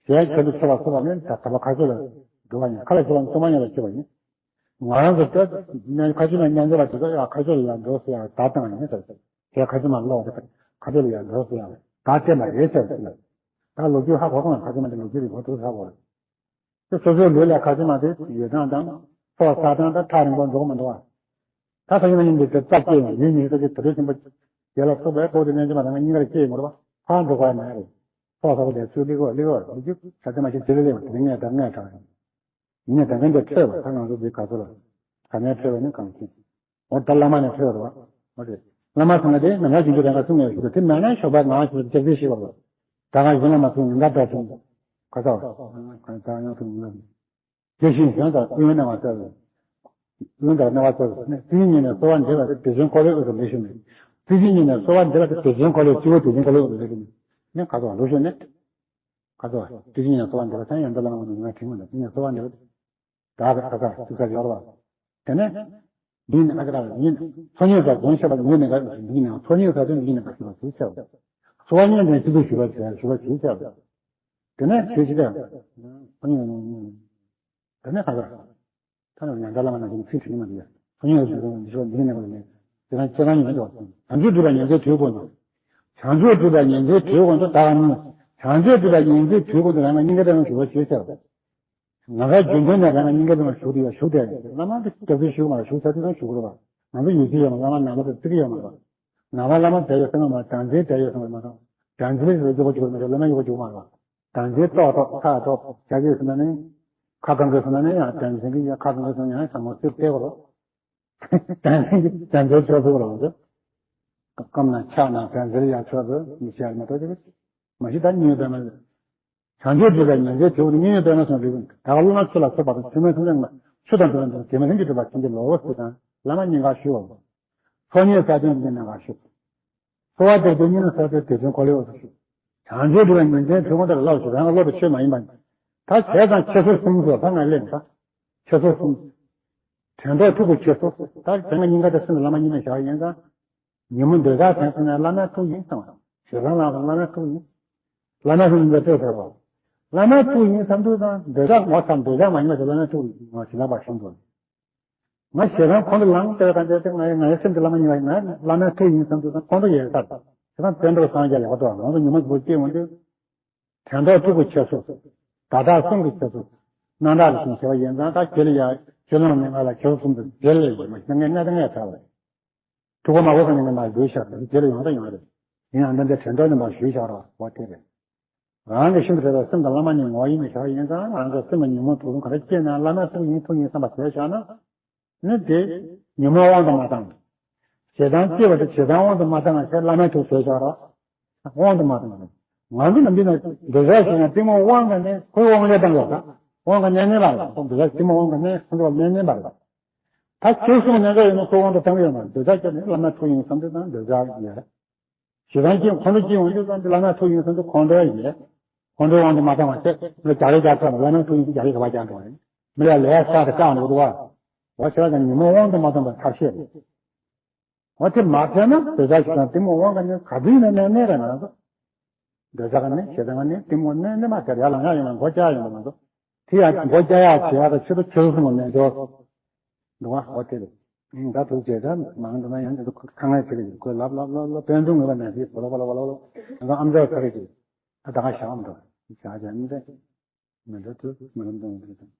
ཞལ་ཁ་ལུ་ཆེ་བ་ཆེ་བ་ནི་ད་དམ་པ་ཁ་ཆོས་ལ་འདུལ་བ་ཡིན། ཁ་ལ་ཆེ་བ་ནི་གཏོང་མ་ཉམས་ལ་ཆེ་བ་ཡིན། ང་རང་ཚོ་ད་ཁ་ཆོས་ལ་མཉམ་འབྲེལ་བ་དེ་ཚོ་ཡ་ཁ་ཆོས་ལ་ཡ་འགྲོ་ཟེར་ཡ་ད་བཏང་ཡིན་ཟེར། ཞལ་ཁ་ཆོས་མ་ལོག་དེ་ཁ་ཆོས་ལ་ཡ་འགྲོ་ཟེར་ཡ་ད་བལྟས་པ་རེད་ཟེར་ཟེར། ད་ལོ་རྒྱུས་ཧ་གོ་སོང་ཁ་ཆོས་མ་དེ་ལོ་རྒྱུས་རིང་པོ་འདུག་ཧ་གོ། དེ་སོ་སོའི་ལུས་ལ་ཁ་ཆེ་མ་དེ་ཡོད་སྟངས་དང་ཚོགས་བསགས་སྟངས་དང་ཐག་རིང་པོ་འགྲོ་གི་མི་འདུག་བ། ད་ཁ་ཆེ་མ་ཡིན་པའི་དེ་རྩ་སྐྱེས་ཡང་ཡུན་ཉིན་ཁ་ཆེ་དེ་འདྲ་ཆེན་པོ་རྒྱལ་ལ་སོགས་པའི་ཐོག་ཏུ་གནས་ཆེན་པ་དང་གཉིས་ཀར་སྐྱེས་ཡོང་བར་ཕར་འགྲོ་དགོས་ཡ་མ་རེད། ཚོགས་བསགས་པ་དེ་ཚུལ་ལེགས་འོ་ལེགས་འོ་ལེགས་རྒྱུ་ཁ་ཆེ་མ་ཞིག་དེ་ལས་ལེགས་དེ་ངས་ད་ངས་དྲག་ཡིན་ནས་ད་ངས་དེ་ཁ་ཆེ་ལ་ག་ནས་ཕེབས་པ་ནི་གང་ཤེས། འོ་ད་བླ་མ་ནས་ཕེབས་རོགས། འོ་རེད། བླ་མ་ཚང་མ་དེ་ནམ་ཡང་རྒྱུན་དུ་རང་ག་གསུང་ངེས་ཞུ་དེ་མེད་ན་ཞོགས་པ་ངང་ཞུ་ལྕགས་ཚིག་ཤེས་པ་རོགས། ད་ག་གཞན་ལ་མ་གསུང་ཉིན་ག་འདྲ་གསུང་། ག་ས་བ། ག་ས་ཡང་གསུང་ངེས། དེ་བཞིན་གཞན་དང་ཀུན་ནས་མ་བསྩལ། ཀུན་དང་སྣང་བ་བསྩལ་ནས་ཙི་ཉིན་ནས་གསོལ་བ་འདེབས་པ་དེ་དེ་བཞིན་འཁོར་ལོའི་དབུས་སུ་ལེགས་ཤོམ་མེད། ཙི་ཉིན་ནས་གསོལ་བ་འདེབས་པ་དེ་དེ་བཞིན་འཁོར་ལོའི་སྤྱི་བོ་དེ་བཞིན་འཁོར་ལོའི་དབུས་སུ་ལེགས་ཤོམ་མེད། ནི་ག་ས་བ་ལེགས་ཤོམ་མེད། ག་ཚོད་དེ་བཞིན་གསོལ་བ་འདེབས་པ་དང་ཡང་འདི་ལ་ང་ནི་ང་དྲིན་མི་འདུག་དེ་ནས་གསོལ་བ་འདེབས་པ། ད་ག་ད་ག་དུས་ཚོད་ཡོད་རེད་བ། དེ་ནས་འདི་ནི་ཨ་ཀ་ར་ཡིན། ཚོགས་གཉིས་ས་དོན་བཤད་པ་འདི་ནི་ག་འདི་ནི་ཚོགས་གཉིས་ས་དོན་འདི་ནི་ག་ཞུ་བ་ཞུ་བྱ་བ། གསོལ་བ་སྙིང་ནས་སྤྱི་འདུས་ཞུ་བ་བྱ་ཞུ་བ་ཞུ་བྱ་བ། དེ་ནས་ཆོས་ཅི་ལས། དེ་ནས་ག་ར། ད་ནི་ཉང་ཚ་བླ་མ་ནང་བཞིན་ཚིག་དྲི་མ་འདི་ཡ། ཚོགས་གཉིས་ས་དོན་འདི་ཞུ་བ་འདི་ནི་ག་ནས། དེ་རང་ཁྱེད་རང་ཉིད་དུ་བྱང་ཆུབ་སྒྲུབ་པ་ཉིན་མཚན་དུས་ཀུན་ཏུ། བྱང་ཆུབ་སྒྲུབ་པ་ཉིན་མཚན་དུས་ཀུན་ཏུ་ད་ག་ནི། བྱང་ཆུབ་སྒྲུབ་པ་ཉིན་མཚན་དུས་ཀུན་ཏུ་རང་ལ་སྙིང་ག་རེ་རང་ཞུ་བ་ཞུ་བྱ་བ། ང་རང་རྒྱུན་ལྡན་ནས་རང་ལ་སྙིང་ག་རེ་རང་ཞུ་དུ་ཡ་ཞུ་དེ་བླ་མ་འདི་སྐྱབས་སུ་ཞུ་མ་ཞུ་ས་དུས་ཀྱང་ཞུ་དགོས་པ། ང་ཚོ་ཡོད་ཚུལ་ཡོད་མ་བླ་མ་ནང་པ་དང་བརྩི་གི་ཡོད་མ་རེད། ནང་པ་བླ་མ་དེ་ཡོད་སེམས་མ་བྱང་ཆུབ་དེ་ཡོད་སེམས་མ་རེད། བྱང་ཆུབ་ཡོད་སྒྱུ་གོ་སྒྱུ་མ་རེད། བླ་མ་ཡོད་སྒྱུ་མ་རེད། བྱང་ཆུབ་ཏོག་ཏོག་ཁ་ཏོག་བྱ་རྒྱུ་ཟེར་ན་ནི། ཁ་གང་གི་ཟེར་ན་ནི་ཡང་བྱང་ཆུབ་ཀྱི་ཡང་ཁ་གང་གི་ཟེར་ན་ཡང་ཚང་མ་ཚིག་གཏད་དགོས་རེད། བྱང་ཆུབ་ཀྱི་བྱང་ཆུབ་ཆོས་ཚུལ་རེད། སྐམ་ན་ཆགས་ན་བྱང་ཆུབ་ཡང་ཆོས་ཚུལ་མི་ཤེས་མ་གཏོགས་ཀྱི། མ་གཞི་ད་གཉིས་པའི་མ། བྱང་ཆུབ་སྒྲུབ་པའི་ཉིན་མཚན་དུས་ཀུན་ཏུ་གཉིས་པའི་མ་སོང་རིག་པ་ད་ག་བླ་མ་ཆོས་ལ་སོགས་པ་དང་ཆོས་མིན་སེམས་ཅན་ཆོས་དང་ལྡན་པ་དེ་མིན་སེམས་ཀྱི་སྒྲུབ་པ་ཐམས་ཅད་ལོག་པར་ཚུལ་དང་བླ་མ་སྙིང་གར་ཞུ་བ། ཚོགས་གཉིས་ས་དོན་འདི་ནང་ག་ཞུ། གསོལ་བ་འདེབས་དུས་སྙིང་ནས་གསོལ་ཏེ་དེ་བཞིན་འཁོར་ལོའི་དབུས་སུ་ཞུགས། བྱང་ཆུབ་སྒྲུབ་པའི་ཉིན་མཚན་དུས་ཀུན་ཏུ་ལ་ལོག་ཞུ་རང་གི་བློ་དང་ཆོས་མ་ཡིན་པ། ད་བྱས་ཙང་ཁྱེར་སོ་གསུམ་སོ་ད་ང་ལེན་ད། ཁྱེར་སོ་གསུམ། དྲན་རྟོག་ཐུགས་ཀྱི་ཁྱེར་སོ། ད་དེ་སྔ་སྙིང་ག་དེ་སེམས་ལ་བླ་མ་སྙིང་ནས་བཞག་ཡིན་ཙང་། ཉིན་མོ་འདོད་ཆགས་དེ་ཚོ་ནས་བླ་མའི་ཐུགས་ཡིན་བསམ་པ། ཞེ་སྡང་ལ་བླ་མའི་ཐུགས་ཡིན། བླ་མའི་ཐུགས་ཡིན་ཟེར་ཐོས་པ། བླ་མའི་ཐུགས་ཡིན་བསམ་དུས་ཙང་འདོད་ཆགས་ངོ་ཚ་འདོད་ཆགས་མ་ཡིན་པ་དེ་བླ་མའི་ཐུགས་ཡིན་ངོ་ཞེ་སྡང་པ་ཤེས་འདུག་ང་ཞེ་སྡང་ཁོང་ཁྲོ་ལངས་བསྡད་པ་དང་བཅས་ཏེ་ང་ཡི་ང་ཡི་སེམས་ཀྱི་བླ་མ་ཉིད་ལ་ང་བླ་མའི་ཐུགས་ཡིན་བསམ་དུས་ཙང་ཁོང་ཁྲོ་ཡལ་ཚར། ཞེ་སྡང་བཙན་པོར་སངས་རྒྱས་ལེགས་པར་རྟོགས། ང་ཚོ་ཉོན་མོངས་ཀྱི་སྐྱེ་འོང་དུས། དྲན་རྟོག་ཐུགས་ཀྱི་ཁྱེར་སོ། བརྡ་དག་གསུམ་གྱི་ཁྱེར་སོ། རྣམ་དག་ལ་སོང་ཟེར་བ་ཡིན་ཙང་ད་ཁྱེད་ལ་ཡ་ཁྱེད་རང་ནས་ང་ལ་ཁྱེར་སོ་གསུམ་དུ་རྗེས་ལ་ཡོད་མ་ཤེས་ངས་གནས་དང་ངས་བྲལ་བ་རེད། ཐུགས་ཁོ་མ་གོ་ས་ནས་ང་མ་ལུས་ཤར་ནས་རྗེས་ལ་ཡོང་ད་ཡོང་རེད། ཡིན་ཡང་འདི་འདྲའི་དྲན་རྟོག་ནས་མ་ཞུས་བཞག་རོགས་འོ་དེ་རེད། རང་གི་ཤིན་ཏུ་རེ་བའི་སེམས་དང་བླ་མ་གཉིས་ངོ་ཡིན་ནས་བཞག་ཡིན་ཙང་རང་གི་སེམས་ལ་ཉོན་མོངས་དུག་གསུམ་ག་རེ་སྐྱེས་ན་བླ་མའི་ཐུགས་ཡིན་ཐུགས་ཡིན་བསམ་པ་བྱས་བཞག་ན། ནི་དེ་ཉོན་མོངས་དབང་དུ་མ་བཏང་། ཞེ་སྡང་སྐྱེས་པ་དེ་ཞེ་སྡང་དབང་དུ་མ་བཏང་བ་བྱས་བླ་མའི་ཐུགས་བྱས་བཞག་རོགས། དབང་དུ་མ་བཏང་བ། ང་ཚོ་ནམ་རྒྱུན་ན་འདོད་ཆགས་ཞེ་སྡང་གཏི་མུག་དབང་གིས་ནི་ཁོའི་དབང་ལས་བཏང་ཡོད་ད། དབང་གིས་གནས་ནས་པ་རེད། འདོད་ཆགས་གཏི་མུག་དབང་གིས་ནི་ཁོ་ཚོ་གནས་ནས་པ་རེད། ད་ཁྱེད་གསུངས་ནས་འདྲ་ཡོད་ན་ཁོའི་དབང་དུ་བཏང་གི་ཡོད་མ་རེད། འདོད་ཆགས་སྐྱེས་ནས་བླ་མའི་ཐུགས་ཡིན་བསམ་དུས་ཙང་འདོད་ཆགས་ཡལ། ཞེ་སྡང་སྐྱེས་ཁོང་ཁྲོ་སྐྱེས་འོང་དུས་ཙང་འདི་བླ་མའི་ཐུགས་ཡིན་བསམ་དུས་ཁོང་ཁྲོ་ཡལ། ཁོང་ཁྲོའི་དབང་དུ་མ་བཏང་བ་བྱས་མི་ལ་རྒྱག་རེས་རྒྱག་ཚར་ན་བླ་མའི་ཐུགས་ཡིན་དུས་རྒྱག་རེས་ག་པར་རྒྱག་འགྲོ་བ་རེད། མི་ལ་ལས་ས་དེ་བཀག་འགྲོ་འདུག་བ། འོ་ཞེ་སྡང་ཉོན་མོངས་དབང་དུ་མ་བཏང་བའི་ཐབས་ཤེས་རེད། འོ་དེ་མ་བྱས་ན་འདོད་ཆགས་ཞེ་སྡང་གཏི་མུག་དབང་གིས་ནི་ག་དུས་ཡིན་ན་གནས་གནས་རེད་ང་ཚོ། འདོད་ཆགས་གིས་ནི་ཞེ་སྡང་གིས་ནི་གཏི་མུག་གནས་གནས་མ་དེར་ཡར་ལངས་ཡག་ཡོང་ན་མགོ་བཀྱག་ཡོང་བ་ང་ཚོ། དེ་ཡང་མགོ་བཀྱག་ཡག་བྱེད་ཡག་དང་ཆེད་དུ་ཁྱེད་ཚོ་ཚང་མ་མེད་འགྲོ། འདུག་བ་འོ་དེ་རེད། ད་ཐུགས་རྗེ་ཆེ། མང་དུ་ན་ཡང་དེ་ཚོ་ཁ་ངལ་བྱེད་ཀྱི་ཡོད་ཁོས་ལབ་ལབ་ལབ་ལབ་དཔལ་འཛོམས་ངོས་ལ་ནས་དེ་བོ་ལོ་བོ་ལོ་བོ་ལོ་བོ་ལོ་ང་ཚོ་ཨམ་ཅོག་ཚ་གི་ཅིག་ད་ད་ག་ཞག་མི་འདུག་ཞག་ཅན་མི་འདུག་མི་འདུག་ཐུགས་མི་ལམ་དང་དེ་དང་།